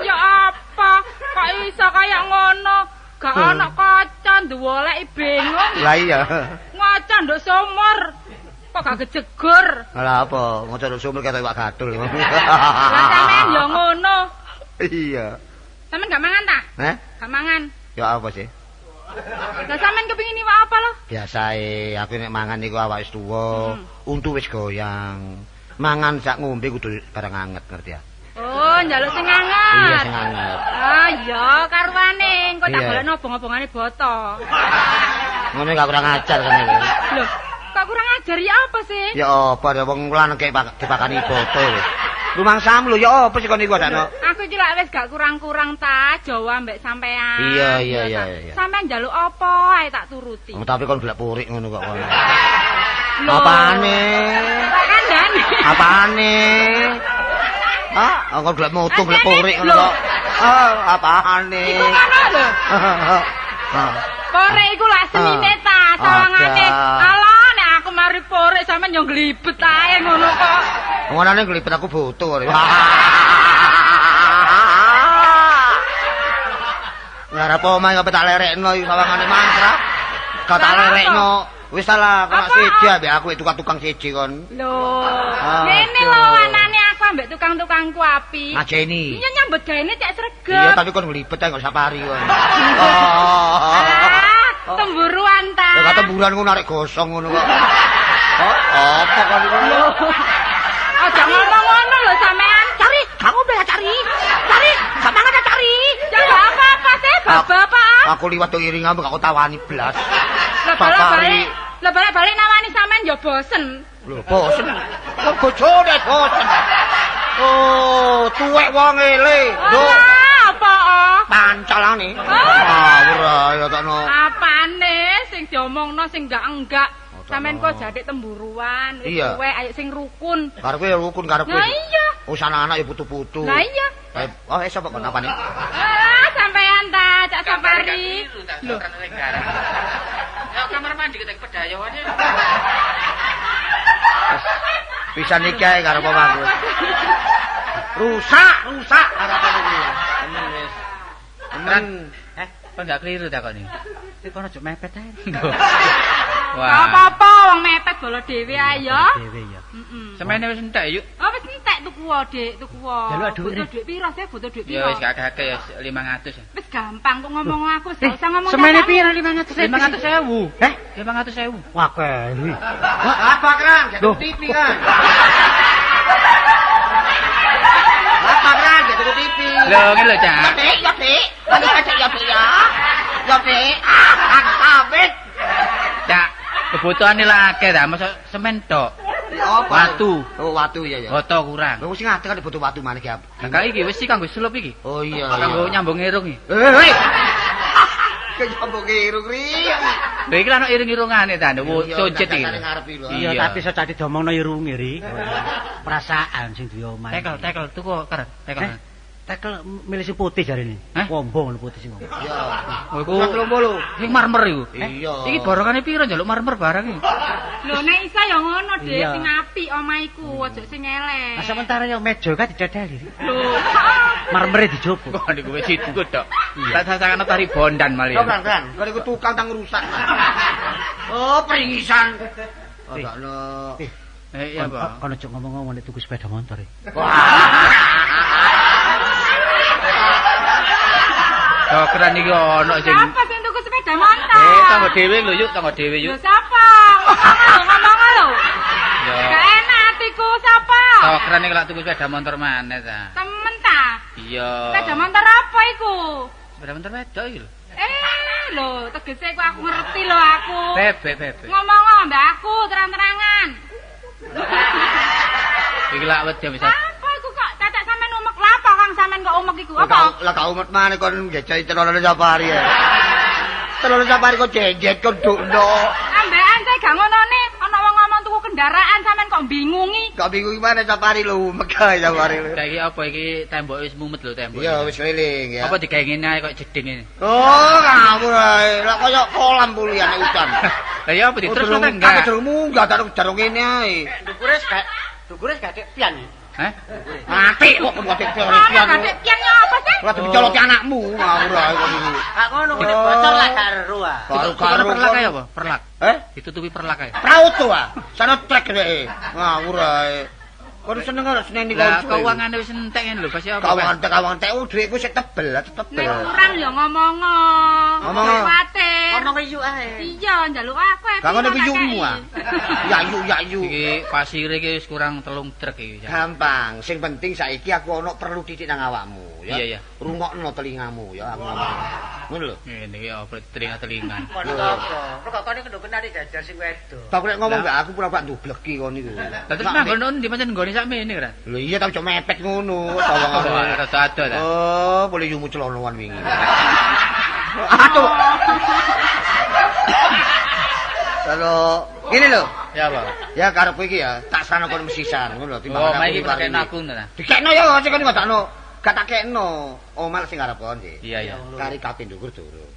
Ya apa? Kok iso kaya ngono? Gak ono kaca nduwoleki bingung. Lah iya. Ngaca nduk sumur. Kok gak kejegur? Lah apa? Ngaca nduk sumur ketok iwak gatul. Lah sampean ya ngono. Iya. Sampean gak mangan ta? Heh? Gak mangan. Ya apa sih? Lah sampean kepengin iwak apa lho? Biasae aku nek mangan niku awak wis tuwa, untu wis goyang. Mangan sak ngombe kudu barang anget, ngerti ya? Oh, njaluk sing anget. Iya, sing anget. Ah, iya, karuane engko tak Iya. golekno obong-obongane boto. Ngono gak kurang ajar kan iki. Lho, kok kurang ajar ya apa sih? Ya apa ya wong lanang kek dipakani boto. Rumangsamu lho ya apa sih kon niku sakno? Aku iki lak wis gak kurang-kurang ta Jawa mbek sampean. Iya, iya, iya, iya. Sampean njaluk apa ae tak turuti. Oh, tapi kon golek purik ngono kok kon. Lho. Apane? Tak kandhane. Apane? Ah, kon golek moto golek purik ngono kok. Ah, apane? Iku ngono lho. Porek iku lak senine ta, sawangane. Alah, nek aku mari porek sampean yo nglibet ae ngono kok. Ngonane nglibet aku butuh. Ngarep omah kok tak lerekno iki sawangane mantra. Gak tak lerekno. Wis salah, kok siji ambek aku tukang-tukang siji kon. Lho, ngene lho anane aku ambek tukang-tukangku api. Ngajeni. Iya nyambut gaene cek sregep. Iya, tapi kon nglibet ae kok safari kon. Alah, temburuan ta. Ya gak temburuan ngono arek gosong ngono kok. Oh, apa kon iku? Aja ngomong ngono lho sampean. Cari, gak ngombe cari. Cari, gak mangan cari. Ya gak apa-apa sih, bapak. Aku liwat iringan gak kok tawani blas. Lah balik-balik, lah balik-balik nawani sampean ya bosen. Lho, bosen. Kok bojone bosen. Oh, tuwek wong ele. Lho, apa? Pancalane. Ah, ora ya takno. Apane sing diomongno sing enggak-enggak. Sampeyan kok jadek temburuan, wis tuwek ayo sing rukun. Karepe ya rukun karepe. Lah iya. Wis anak-anak ya putu-putu. Lah iya. Oh, sapa kon apane? Ah, sampean ta, Cak Safari. Lho, ya kamar mandi ketek pedayoane. Bisa niki ae karo aku. Rusak, rusak harapan iki. Temen wis. Temen. Kok gak keliru ta kok niku? Iki kono aja mepet ae. Wah. Apa-apa wong mepet bolo dhewe ae ya. Dhewe ya. Heeh. Semene wis entek yuk. Oh, wis entek. Entek tuku wae, Dik, tuku wae. Jaluk dhuwit. Butuh dhuwit piro sih? Butuh dhuwit Ya piro? wis gak akeh ya 500. Wis gampang kok ngomong aku, wis gak usah ngomong. Semene cacahmu. piro 500.000? 500.000. Eh? 500.000. Wah, keri. Apa kan? Loh. Jatuh TV kan. Apa kan? Jatuh TV. Lho ngene lho, Cak. Ya, Dik, ya, Dik. Balik aja ya, Dik ya. Ya, Dik. Ah, sabit. Cak, kebutuhane lah akeh ta, mosok semen tok. Ya apa? Watu. Oh, watu ya ya. Boto kurang. Lho sing ngadeg kan butuh watu maneh ki. Lah kali iki wis sih kanggo selup iki. Oh iya. Kanggo nyambung irung iki. Eh, eh. Kejambung irung ri. Lho iki lah ono irung-irungane ta, nduk concet iki. Ngarep iki lho. Iya, tapi iso cati diomongno irunge, Ri. Perasaan sing duwe omah. Tekel, tekel tuku keren, tekel. Eh? Tekel milih sing putih jarene. Eh? Wombo ngono putih sing. Iya. Oh, iku 30. Sing marmer iku. Iya. Iki borongane piro njaluk marmer barang iki? Lho nek iso ya ngono, Dik, Iya. sing apik omah iku, aja sing elek. Nah, sementara yo meja kan dicedeli. Lho, Marmere dijupuk. Kok niku wis itu tok. Tak sasakane tari bondan malih. Kok kan kan, kok iku tukang tang rusak. Oh, peringisan. Oh, gak ono. Eh, iya, Pak. Kono cuk ngomong-ngomong nek tuku sepeda motor. e. Dokteran iki ono sing Siapa sing tuku sepeda motor? Eh, tanggo dhewe lho yuk, tanggo dhewe Lho yuk. sapa? Ngomong lho. Ya. Gak enak atiku sapa? Dokteran iki lak tuku sepeda motor maneh ta. Temen ta? Iya. Sepeda motor apa iku? Sepeda motor wedok iki lho. Eh, lho, tegese iku aku ngerti lho aku. Bebek, bebek. Ngomong mbak aku terang-terangan. Iki lak wedi bisa. Apa iku kok cacak sampean umek lha apa Kang sampean kok umek iku? Apa? Lah gak umet maneh kon ngejai celana safari ya. Celana safari kok jenjet kon dukno. Ambekan saya gak ngonone, ana wong ngomong tuku kendaraan sampean kok bingungi. Gak bingung gimana safari lho, megah safari lho. Saiki apa iki tembok wis mumet lho tembok. Iya wis keliling ya. Apa digawe ngene ae kok jeding ini. Oh, ngawur ae. Lah kaya kolam puliane udan. Lah ya apa diterus ta Aku enggak? durung munggah, durung durung ngene ae. Dukure gak dukure gak dek pian. Hah? Mati kok kon watik Ana pian. gak pian ya apa sih? Ora dicoloti anakmu, ngawur ae kon iki. Gak ngono kok bocor lah gak ero ah. Karo Karo perlak ae apa? Perlak. Eh? Ditutupi perlak ae. Praut to ah. Sana trek dhek. Ngawur ae. Kon seneng ora seneni Lah kon. keuangane wis entek ngene lho, pasti apa? Kawangan tek kawangan tek oh dhuwitku sik tebel, tebel. Nek kurang ya ngomong. Ngomong. Kuwatir. Ono yuk ae. Iya, njaluk aku ae. Gak ngono iku yukmu ah. Ya yuk ya yuk. Iki pasire iki wis kurang 3 truk iki. Gampang, sing penting saiki aku ono perlu titik nang awakmu ya. Iya, iya. Rungokno telingamu ya aku ngomong. Ngono lho. Ngene iki apa telinga-telingan. Kono apa? Kok kono kudu kenali jajar sing wedok. Aku nek ngomong mbak aku pura-pura ndubleki kon niku. Lah terus manggon ndi pancen nggone sakmene kan? Lho iya tapi cok mepet ngono sawangane. Rada ado ta. Oh, boleh yumu celonoan wingi. Aduh. Kalau ngene lho. Ya apa? Ya karepku iki ya, tak serano kon mesisan ngono lho Oh, timbangan iki kena aku ta. Dikekno ya sing kon ngodakno. Gak tak kekno. Omah sing arep kon sih. Iya, iya. Kari kabeh ndukur durung.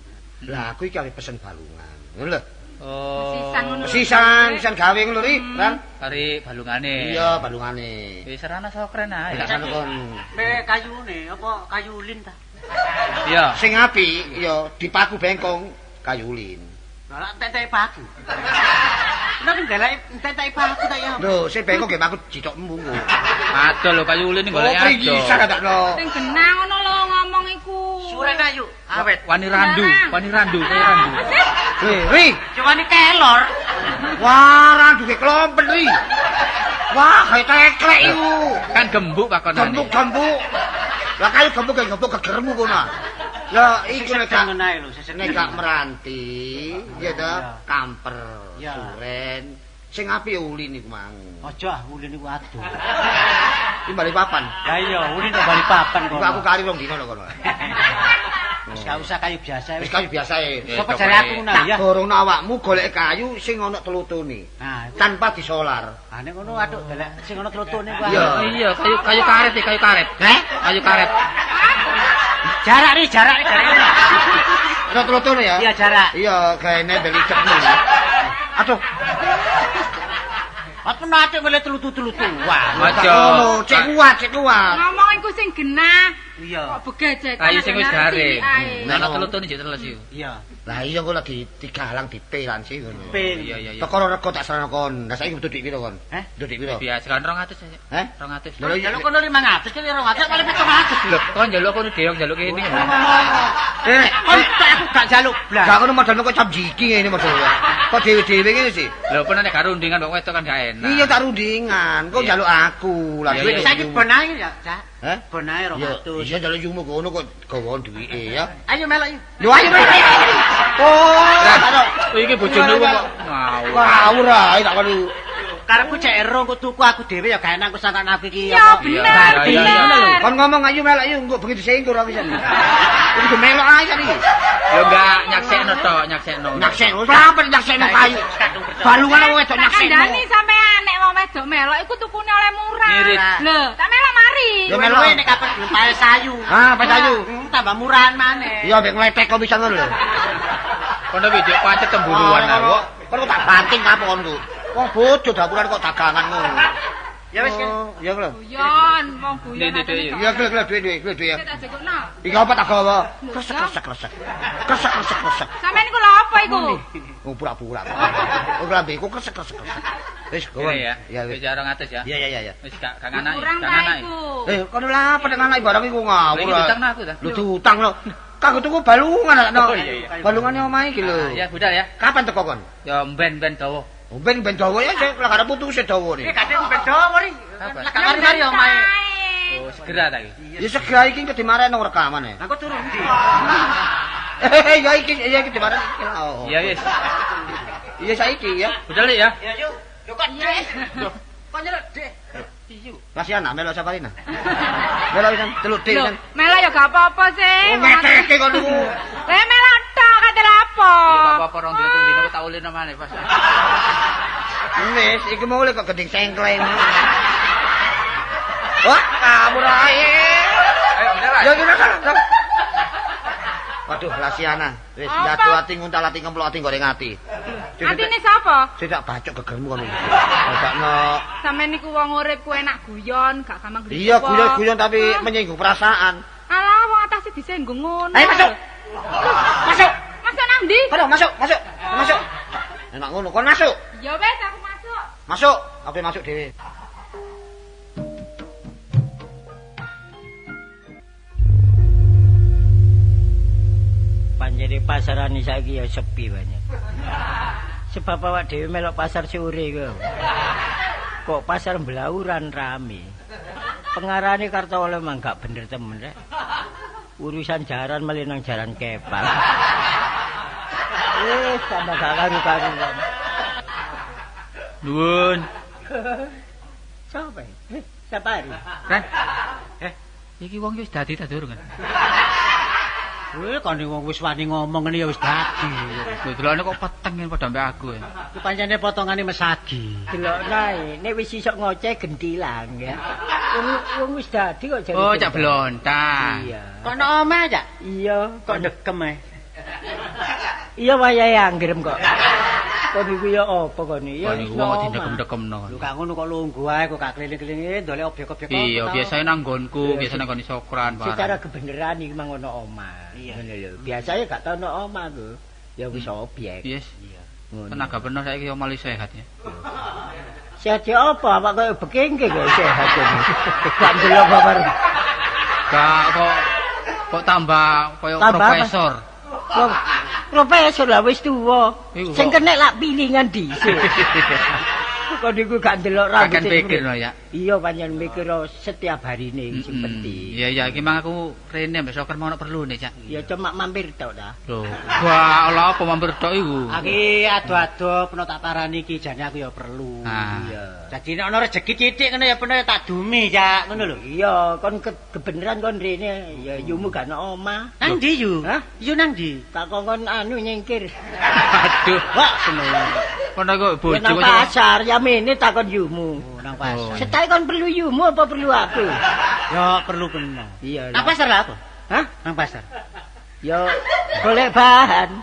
Lah aku iki arep pesen balungan. Ngono lho. Oh. Mesisan ngono. Mesisan, mesisan gawe ngono lho, Ri. Ran. Kari balungane. Iya, balungane. Wis serana sokren ae. Tak serano kon. Me kayune apa kayu ulin ta? Iya. Sing apik ya dipaku bengkong kayu ulin. Lah entek-entek paku. Nek ndelek entek-entek paku ta ya. Lho, sing bengkong nggih aku jithokmu engko. Ado lho kayu ulin Oh, golek ado. pringisan takno. Sing genah ngono lho ngomong iku. Suren ayu, awet. Wani randu, wani randu, kaya randu. Apa sih? Ri, Ri. Cuman kelor. Wah, randu ke klompen ri. Wah, kayak teklek iku. Kan gembuk pakonane. Gembuk-gembuk. Lah kayu gembuk kayak gembuk gegermu kono. Ya iku nek gak Ngono ae lho, sesek. nek gak meranti, ya ta, kamper, Ya. suren. Sing apik ya ulin iku mang. Aja ah ulin iku adoh. Iki bali papan. Lah iya, ulin kok bali papan kok. Iku aku kari rong dino lho kono. Wis gak usah kayu biasa Wis kayu biasa e. Sopo jare aku ngono Tak ya? gorongno awakmu golek kayu sing ana telutune. Nah, iku Tanpa disolar. ane ngono aduh delek sing ana tlutune ku. Iya. Iya, kayu kayu karet iki, kayu karet. Heh? Kayu karet. Jarak ri, jarak ri, jarak. Ana telutune ya? Iya, jarak. Iya, gaene beli cepmu. Aduh, Aku nate milih tlutu-tlutuan. Aja. ngono, cek kuat, cek kuat. Ngomong iku sing genah. Iya. Kok begejekan. Kayu sing wis garing. Ae. Nek ana telutune jek teles iku. Iya. Lah iya engko lagi digalang dipelan sih ngono. Iya iya iya. Teko rego tak serana kon. Lah saiki butuh duit piro kon? Heh? Butuh duit piro? Biasa kan 200 aja. Heh? 200. Lho Jaluk kono 500 kene 200 paling 700. Lho, kon njaluk kono dhewe njaluk kene. Eh, Kon tak aku gak jaluk blas. gak ngono modalmu kok jam jiki ngene modalmu. Kok dhewe-dhewe ngene sih? Lho, kono nek gak rundingan kok wedok kan gak enak. Iya tak rundingan, kok Iya. njaluk aku. Lah Iya, duit iya. Saiki bonae ya, Cak. Heh? Bonae Iya, 200. iya njaluk yumu kono kok gawon duwike ya. Ayo melok yuk. Lho ayo ayo. Oh, Lah, iki bojone kok ngawur. ngawur ae tak kono. Karepku cek ero engko tuku aku dhewe ya gak enak aku sangkan aku iki. Ya apa. bener, Iya, iya, iya. bener. Kon ngomong ayo melok ayo engko bengi disingkur aku pisan. Iki melok ae iki. Ya enggak nyaksekno tok, nyaksekno. Nyaksekno, sampe nyaksekno kayu. Balungan wong wedok Tak nyaksekno. kandhani sampean nek wong wedok melok iku tukune oleh murah. Ngirit. Lho, tak melok mari. Ya melok. Luwe nek kapan gelem pae sayu. Ah, pae sayu. Tambah murahan maneh. Iya, mek ngletek kok pisan ngono lho. Kono iki jek pancet temburuan aku. Kon kok tak banting apa kon ku? Wong bojo dapuran kok dagangan ngono. Ya wis kan. Oh, iya lho. Guyon, wong guyon. Nek, nek, atine Iya, lho, lho, duit, duit, duit, ya. Tak jekokno. Iki apa tak gawa? Kresek, kresek, kresek. Kresek, kresek, kresek. Sampeyan iku lho apa iku? Oh, pura-pura. Oh, lambeku kresek, kresek, kresek. Wis, gawa. Ini ya. Ya, Wis wis. 200 ya. Iya, iya, iya, iya. Wis gak gak nganaki, Kurang gak ta nganaki. iku. Eh, kono lha apa nek nganaki barang iku ngawur. Lah, iki diutangno aku ta? Lho diutang lho. Kanggo tuku balungan no. Oh, iya, iya. Balungane omahe iki lho. Ya budal ya. Kapan teko kon? Ya ben-ben dawa. Oh, ben dawa ya sik lha karep putuse dawane. Iki gak ben dawa ri. Kapan? Lah gak mari-mari omahe. Oh, segera ta iki. Ya segera iki ke dimareno rekaman e. Lah kok turu ndi? Eh, ya iki ya iki dimareno. Oh. Iya wis. Iya saiki ya. Budal ya. Ya yuk. Yo kok dek. Kok nyeluk dek. Kasihan nah melok Saparina. Melok pisan, celuk dik Lho, pisan. melok ya gak apa-apa sih. Oh, ngeteke kon niku. Lah melok tok kate lapo. Ya gak apa-apa rong dino telung dino tak ulino maneh pas. Wis, iki mau kok gending sengkleng. Wah, kabur ae. Ayo budal. Ya kira kan. Waduh, Lasiana. Wis Apa? jatuh ati nguntal ati ngemplok ati goreng ati. Atine sapa? Sing tak bacok gegermu kono. Bacokno. Sampeyan niku wong urip ku enak guyon, gak gampang gede. Iya, guyon-guyon tapi menyinggung perasaan. Alah, wong atase disinggung ngono. Ayo masuk. Masuk. Masuk nang ndi? Kono masuk, masuk. Masuk. Enak ngono, kon masuk. Ya wis aku masuk. Masuk, aku masuk dhewe. Panjene pasaran saiki ya sepi banyak. Sebab awak dhewe melok pasar sore iku. Kok pasar Blauran rame. Pengarane Kartolo emang gak bener temen rek. Urusan jaran malah nang jaran kepal. Tambah gak karu-karuan. Nuwun. Sapa? Sapari. Ren. Iki wong wis dadi ta durung kan? Weh, kon wong wis wani ngomong ngene ya wis dadi. Lho delokne kok peteng ngene padha ambek aku ya. Ku pancene potongane mesagi. Delokno ae, nek wis iso ngoceh gentilang ya. Wong wis dadi kok jare. Oh, cak blontang. Iya. Kok nek omah, Cak? Iya, Kok dekem ae. Iya wayahe anggrem kok. Kon iku ya apa kon iki? Ya Kon iku wong kok didekem-dekemno. Lho gak ngono kok lungguh ae kok gak keliling-keliling ndolek objek-objek apa Iya, ta? biasanya nang nggonku, biasanya nang nggone Sokran barang. Secara kebenaran iki mang ono omah. Iya. Ngono lho. Biasanya gak tau ono omah ku. Ya wis objek. Yes. Iya. Ngono. Tenaga penuh saiki yo malah sehat ya. Sehat ya apa? Awak koyo bekengke kok sehat ini. Gak ndelok babar. Gak kok tambah koyo Tambah apa? profesor. Profesor lah wis tuwa. Iku Sing kok. kenek lak pilingan dhisik. Kok niku gak ndelok rambut. Kakean pikir no ya. Iya pancen mikir setiap harine iki sing penting. Iya iya iki mang aku rene ambek Sokran mau ono perlu nih, Cak. Ya cuma mampir tok ta. Lho, wah lha apa mampir tok iku? Aki ado-ado peno tak parani iki jane aku ya perlu. Ah. Iya. Dadi nek ana rejeki titik ngono ya peno ya tak dumi, Cak, ngono lho. Iya, kon kebeneran kon rene ya yumu gak ono omah. Nang ndi yu? Hah? Yu nang ndi? Tak kongkon anu nyingkir. Aduh, Wah, seneng. kono kok Ya bojo nang kok pasar ya mene takon yumu. Oh, nang pasar. Setai kon perlu yumu apa perlu aku? Ya perlu peno. Iya. Nang pasar lah apa? Hah? Nang pasar. Ya golek bahan.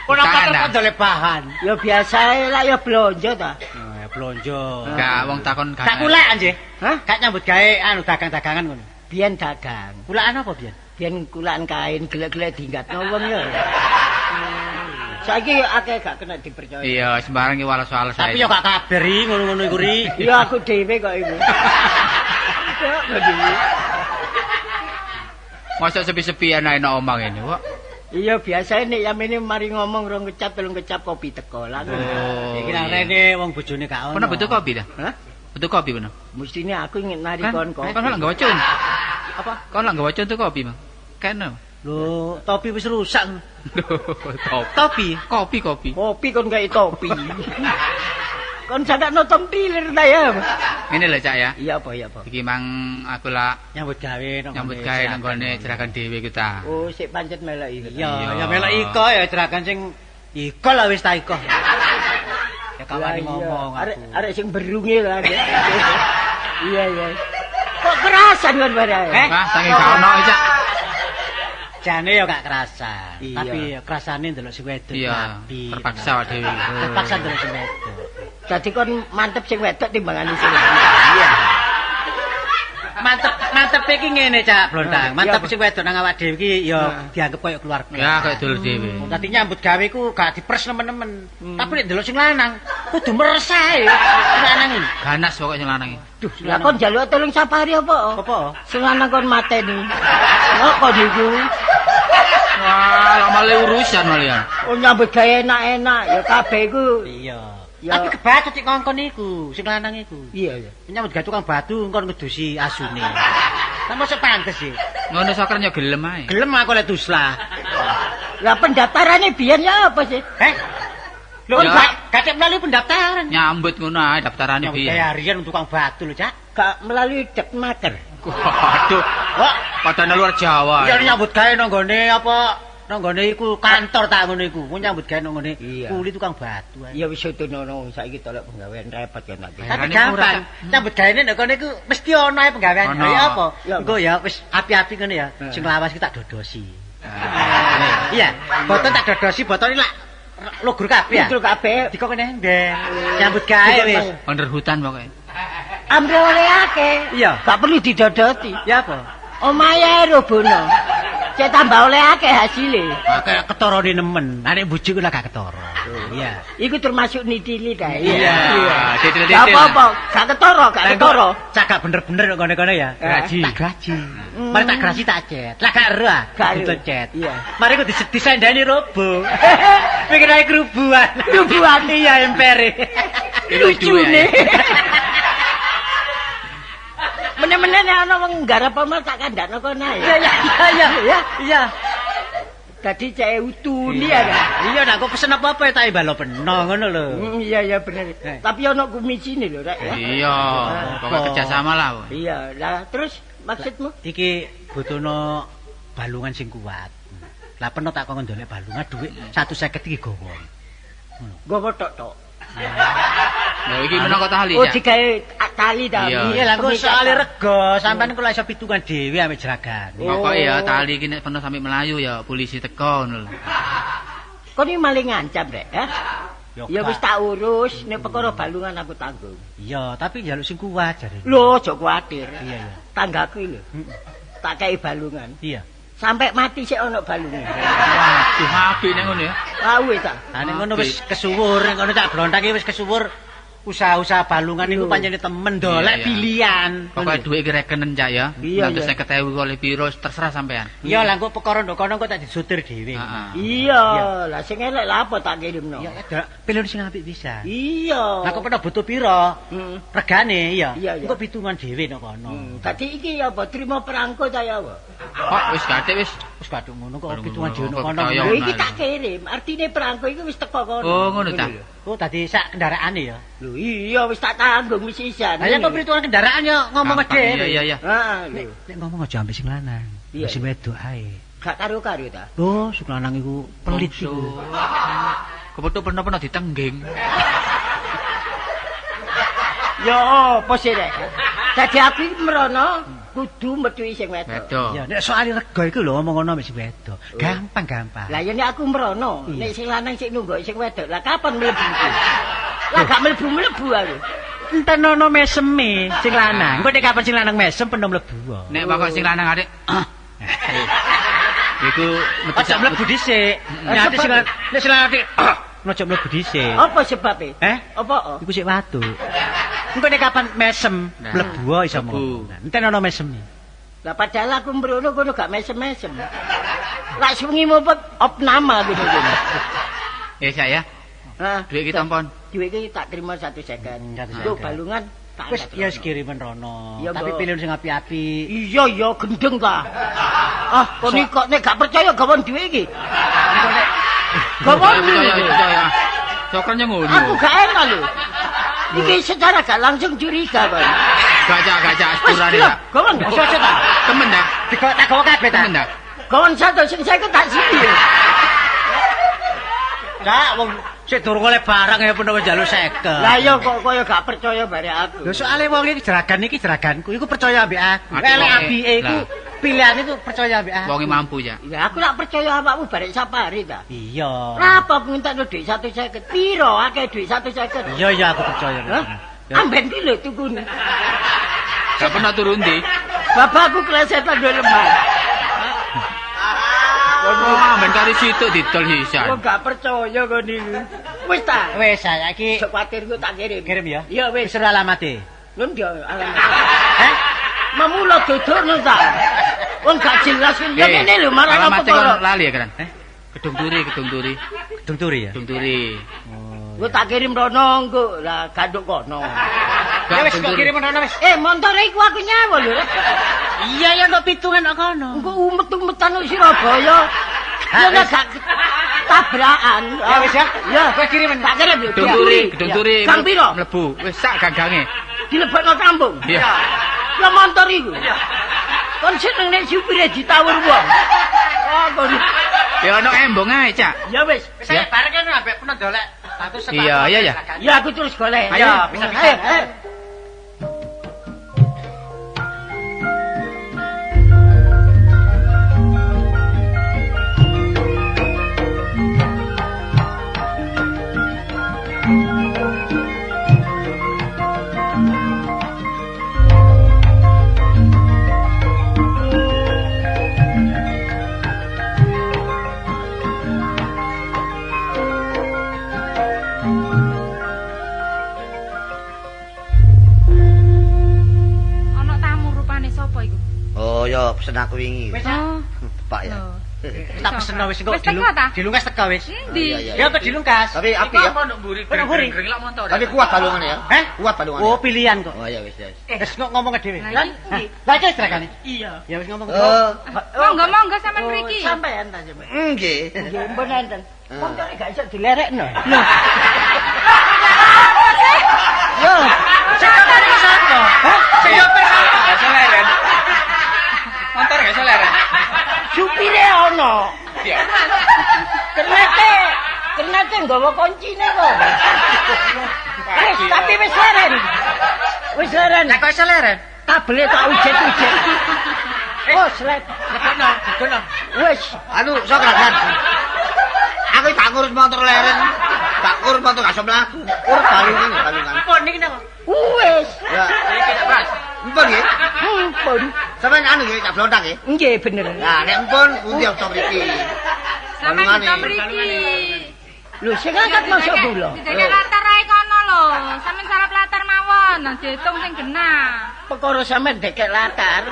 Kok nang pasar Tanah. kok dolek bahan. Ya biasae lah ya blonjo ta. Oh, ya blonjo. Gak wong takon gak. Gak kulakan nggih. Hah? Gak nyambut gawe anu dagang-dagangan ngono. Biyen dagang. Kulakan apa biyen? Biyen kulaan kain gelek-gelek dinggatno wong ya. Saiki akeh gak kena dipercaya. Iya, sembarang iki wales-wales ae. Tapi yo gak kabar ri ngono-ngono iku ri. Iya aku dhewe kok iku. Kok dhewe. Mosok sepi-sepian ae nang omah ngene kok. Iya biasane nek yamene mari ngomong rong kecap telung kecap kopi teko lah. Oh. Iki nang rene wong bojone gak ono. Pernah butuh kopi ta? Hah? Butuh kopi pernah? Mestine aku nari kon kopi. Kon lak nggawa cun. Apa? Kon lak nggawa cun tuh kopi, Mang. Kene. Lho, topi wis rusak. Lho, topi. Kopi, kopi. Kopi kon gawe topi. Kon sakno tompilir ta ya. Ngene lho, Cak ya. Iya apa, iya apa. Iki mang aku lak nyambut gawe nang nyambut gawe nang gone jeragan dhewe iku ta. Oh, sik pancet melok iki. Iya, ya melok iko ya jeragan sing iko lah wis ta iko. Ya kawani ngomong aku. Arek sing berunge lah. Iya, iya. Kok kerasan kon barang? Wah, saking gak ono Cak. Jane ya gak kerasan, tapi ya kerasane ndelok sing wedok. Iya, terpaksa awak dhewe. Terpaksa ndelok sing wedok. Dadi kon mantep sing wedok timbangane sing lanang. Iya. Mantep iki ngene Cak Blontang. Mantep sing wedok nang awak dhewe iki ya dianggep koyo keluarga. Ya koyo dulur dhewe. Dadi nyambut gawe iku gak dipres nemen-nemen. Tapi nek ndelok sing lanang kudu meres ae. Sing lanang iki. Ganas pokoke sing lanang iki. Duh, lah kon njaluk tolong safari apa? Apa? Sing lanang kon mateni. Kok kon iku? Wah, lama le urusan malian. Oh nyambut gawe enak-enak ya kabeh iku. Iya. Tapi kebacut cik ngongkon iku, sing lanang iku. Iya, iya. Nyambut gawe tukang batu ngkon ngedusi asune. Lah mosok pantes sih. Ngono soker yo gelem ae. Gelem aku lek duslah. Lah pendaftarane biyen ya apa sih? Heh. Lho gak melalui pendaftaran. Nyambut ngono ae daftarane piye? Nyambut harian tukang batu lho, Cak. Gak melalui Depmaker. Waduh. Wah, padane luar Jawa. Iya nyambut gawe nang nggone apa nang nggone iku kantor tak ngono iku. Ku nyambut gawe nang nggone kuli tukang batu. Iya wis utunono saiki tolek penggawean repot ya nanti. Tapi gampang. Nyambut gawe nek kono iku mesti ono ae penggawean. Ya apa? Engko ya wis api-api ngono ya. Sing lawas ki tak dodosi. Iya, botol tak dodosi, botol lak lugur kabeh ya. Lugur kabeh. Dikok kene ember. Nyambut gawe wis. Under hutan pokoke. Amre oleh akeh. Iya. Gak perlu didodoti. Ya apa? Omahe robono. Cek tambah oleh akeh hasile. Akeh ketorone nemen. Nek bojoku lah gak ketara. Iya. Iku termasuk nitili ta. Iya. Titil-titil. Gak apa-apa, gak ketara, gak ketara. Cak gak bener-bener kok kono-kono ya. Graji. Tak graji. Mari tak graji tak cet. Lah gak ero ah. Gak cet. Iya. Mari ku disendani robo. Pikir ae kerubuan. Kerubuan. Iya empere. Lucune. Meneh-meneh nek ana wong nggarap omah tak kandhakno kono ae. Iya iya iya. Iya. Dadi cek utuni ya. Iya nek aku pesen apa-apa ya tak imbalo peno ngono lho. Iya iya bener. Tapi ana komisine lho rek. Iya, pokoke kerjasama lah. Iya, lah terus maksudmu? Iki butuhno balungan sing kuat. Lah peno tak kon ndolek balungan dhuwit 150 iki gowo. Ngono. Gowo tok-tok. Lha iki menangka tali ya. Oh digawe tali ta. Iya lah kok soalé rega sampean kok iso pitungan dhewe ambek jeragan. Pokoke ya tali iki nek peno sampe melayu ya polisi teko ngono lho. Kon iki maling ngancam rek, ha? Ya wis tak urus nek perkara balungan aku tanggung. Iya, tapi njaluk sing kuat jare. Lho, aja kuwatir. Iya iya. Tanggaku lho. Tak kei balungan. Iya. Sampai mati sik ana balunge. Waduh, apik nek ngono ya. Ah wis ta. Ha nek ngono wis kesuwur, nek ngono tak blontak iki wis kesuwur. Usaha-usaha balungan iku pancene temen dolek pilihan. Pokoke dhuwit iki rekenen Cak ya. 150.000 oleh piro terserah sampean. Iya lah engko perkara ndok kono kok tak disotir dhewe. Iya, lah sing elek lha apa tak kirimno. Iya, pilih sing apik bisa. Iya. Lah kok pernah butuh piro? Regane iya. Engko pitungan dhewe ndok kono. Dadi iki apa trimo perangko ta ya apa? Kok wis gathik wis. Wis gathik ngono kok pitungan dhewe ndok kono. Lho iki tak kirim, artine perangko iku wis teko kono. Oh ngono ta. Oh dadi sak kendaraane ya. Lho iya wis tak tanggung wis isan. Lah yen perhitungan kendaraan ya ngomong dhewe. Iya iya iya. Heeh. Nek ngomong aja ambek sing lanang. Sing wedok ae. Gak karo-karo ta? Lho, sing lanang iku pelit iku. Kepethuk peno-peno ditengging. Ya apa sih rek? Dadi aku iki mrono kudu metuhi sing wedok. Ya nek soal rega iku lho omong ngono ambek sing wedok. Gampang-gampang. Lah yen aku mrono, nek sing lanang sik nunggu sing wedok, lah kapan mlebu iki? Lah gak mlebu-mlebu aku. Entenono meseme sing lanang. Engko nek kapan sing lanang mesem peno mlebu. Nek pokok sing lanang arek. Iku metu Aja mlebu dhisik. Nek sing nek sing ati aja mlebu dhisik. Apa sebabe? Eh? Apa? Iku sik watu. Engko nek kapan mesem mlebu iso ngomong. Enten ana mesem. Lah padahal aku mrono kono gak mesem-mesem. Lak sewengi mopet opnama gitu. Ya sak ya. Heeh. Duit iki tampon. Duit iki tak terima 150. Engko balungan tak wis ya wis kirimen rono. Tapi pilih sing api-api. Iya ya gendeng ta. Ah, kon iki kok nek gak percaya gawon duit iki. Gawon. Percaya. Sokran yo ngono. Aku gak enak lho. Iki secara gak langsung curiga, Bang. Gak cak sepurane ta. Gawon aja ta. Temen ta. Tak gawa kabeh ta. Temen ta. Gawon satu sing 50 tak sini. Cak wong sik durung oleh barang ya pun njaluk 50. Lah iya kok kaya gak percaya bare aku. Lho soalé wong iki jeragan iki jeraganku, iku percaya ambek aku. Elek apike iku pilihan iku percaya ambek aku. Wonge mampu ya. Ya aku lak percaya awakmu barek safari ta. Iya. Lah apa aku ngentekno dhuwit 150? Piro akeh dhuwit 150? Iya iya aku percaya. Amben ki lho tukune. Gak pernah turun ndi? Bapakku klesetan duwe lemah. Wah, ben kari situk didol sisan. Kok gak percaya kon niku. Wis ta? Wis saiki. Sok kuwatir ku tak kirim. Kirim ya? Iya wis. Wis alamate. Lho ndi alamate? Heh? Mamulo dodokno ta. Wong gak jelas ya ngene lho marang apa kok lali ya, Kran? Eh? Gedung Turi, Gedung Turi. Gedung Turi ya? Gedung Turi. Ku tak kirim rono engko. Lah ganduk kono. Ya wis kok kirim rono wis. Montore iku aku nyawa lho. Iya ya kok pitungan kok kono. Engko umet-umetan nang Surabaya. Ya nek gak tabrakan. Ya wis ya. Ya kowe kirimen. Tak kirim lho. Gedung Turi, Gedung Turi. Gang piro? Mlebu. Wis sak ganggange. Dilebokno kampung. Iya. Ya montor iku. Kon seneng nek supire ditawur wong. Oh kon. Ya ono embong ae, Cak. Ya wis. Wis ae bareng kan ambek peno dolek. Iya, iya ya. Ya aku terus golek. Ayo, bisa-bisa. Ayo. Pesen aku wingi. Wis Pak ya. Tak pesen wis engko dilungkas teka wis. Endi? Ya kok dilungkas. Tapi api ya. Tapi kuat balungane ya. Heh? Kuat balungane. Oh, pilihan kok. Oh ya wis ya. Wis ngomong dhewe. Lah iki seragane. Iya. Ya wis ngomong. Monggo monggo sampean mriki. Sampean ta sampean. Nggih. Nggih, mpun enten. Montore gak iso dilerekno. Lho. Yo, sing sapa? Hah? Sing sapa? Iso leren. Motor gak iso leren. Supire ono. Iya. Kernete nggawa koncine kok. Wis, tapi wis leren. Wis leren. Lah kok iso leren? Kabele tak ujet-ujet. Oh, slet. Lebokno, digono. Wis, Anu, sok ragan. Aku tak ngurus motor leren. Tak ngurus motor gak iso mlaku. Urus balungan, balungan. Pon niki napa? Wis. Ya, Iki tak Bas. empun nggih. Empun. Sampeyan anu nggih, cak blontang nggih. Nggih bener. Nah, nek empun pundi to mriki. Sampeyan ditom mriki. Lho sing angkat masuk kula. Didekek latar ae kono lho. Sampeyan sarap latar mawon, nang diitung sing genah. Perkara sampeyan dekek latar.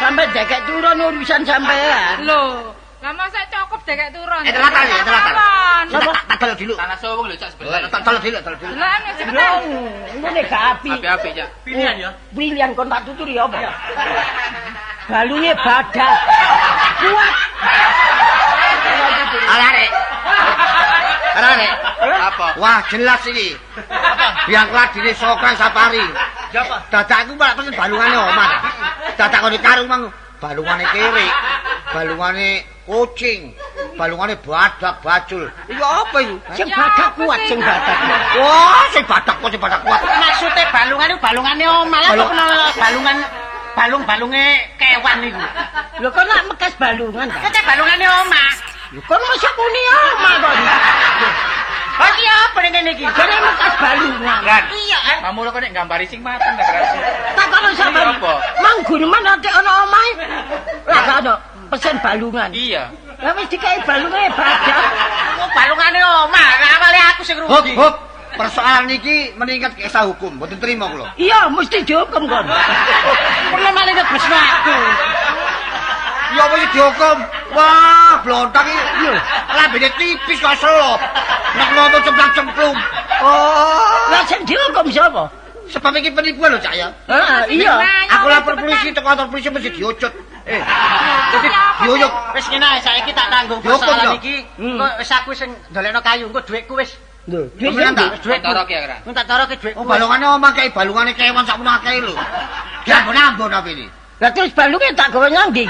Sampeyan dekek turun urusan sampean. Lho, lah masa cukup dekek turun. Latar ya, latar. Napa? Tak delok dulu. Tanah sowong lho, Cak sebelah. Tak delok dulu, delok dulu. Delokan wis cepetan. Ngene gak api. Api-api, Cak. Pilihan ya. Pilihan kon tak tuturi apa? Balunge badak. Kuat. Arek. Arek. Apa? Wah, jelas iki. Apa? Biang ladine Sokran Safari. Siapa? Dadak aku malah pesen balungane omah. Dadak kon karung mang balungane kere, balungane kucing, balungane badak bajul. Iku apa iku? Sing badak kuat, sing badak. Wah, sing badak kok sing badak kuat. Maksude balungan iku balungane omah. Lah kok kenal balungan balung-balunge kewan iku. Lho kok nak mekas balungan ta? Kok balungane omah. Lho kok mosok muni omah kok. Iki apa ning ngene iki? Jare mekas balungan. Iya, Mamulo kok nek gambari sing mateng ta, Kran. Tak kono sampean. Apa? Mang guneman ate ana omahe. Lah gak ono. Pesen balungan. Iya. Lah wis dikai balunge badak. Kok balungane omah, awale aku sing Hop rugi. hop. Persoalan iki meningkat ke esa hukum, mboten terima kula. Iya, mesti dihukum kon. Perlu malah ngebesno aku. Ya apa sih dihukum? Wah, blontang iki. Lambene tipis kok selop. Nek nonton cemplang-cemplung. Oh. Lah sing dihukum sapa? Sebab iki penipuan lho, Cak ya. Heeh, iya. Aku lapor polisi teko kantor polisi mesti diucut. Jadi diuyuk. Wis ngene ae saiki tak tanggung Dihukum, persoalan ya? iki. Engko wis aku sing ndolekno kayu, engko dhuwitku wis. Lho, duit Temenan sing ta? ndi? Dhuwitku. Toroke ya, Kra. Engko tak toroke dhuwitku. Oh, balungane omah kae balungane kewan sakmono akeh lho. Diambon-ambon apa ini? Lah terus balunge tak gawe nang ndi?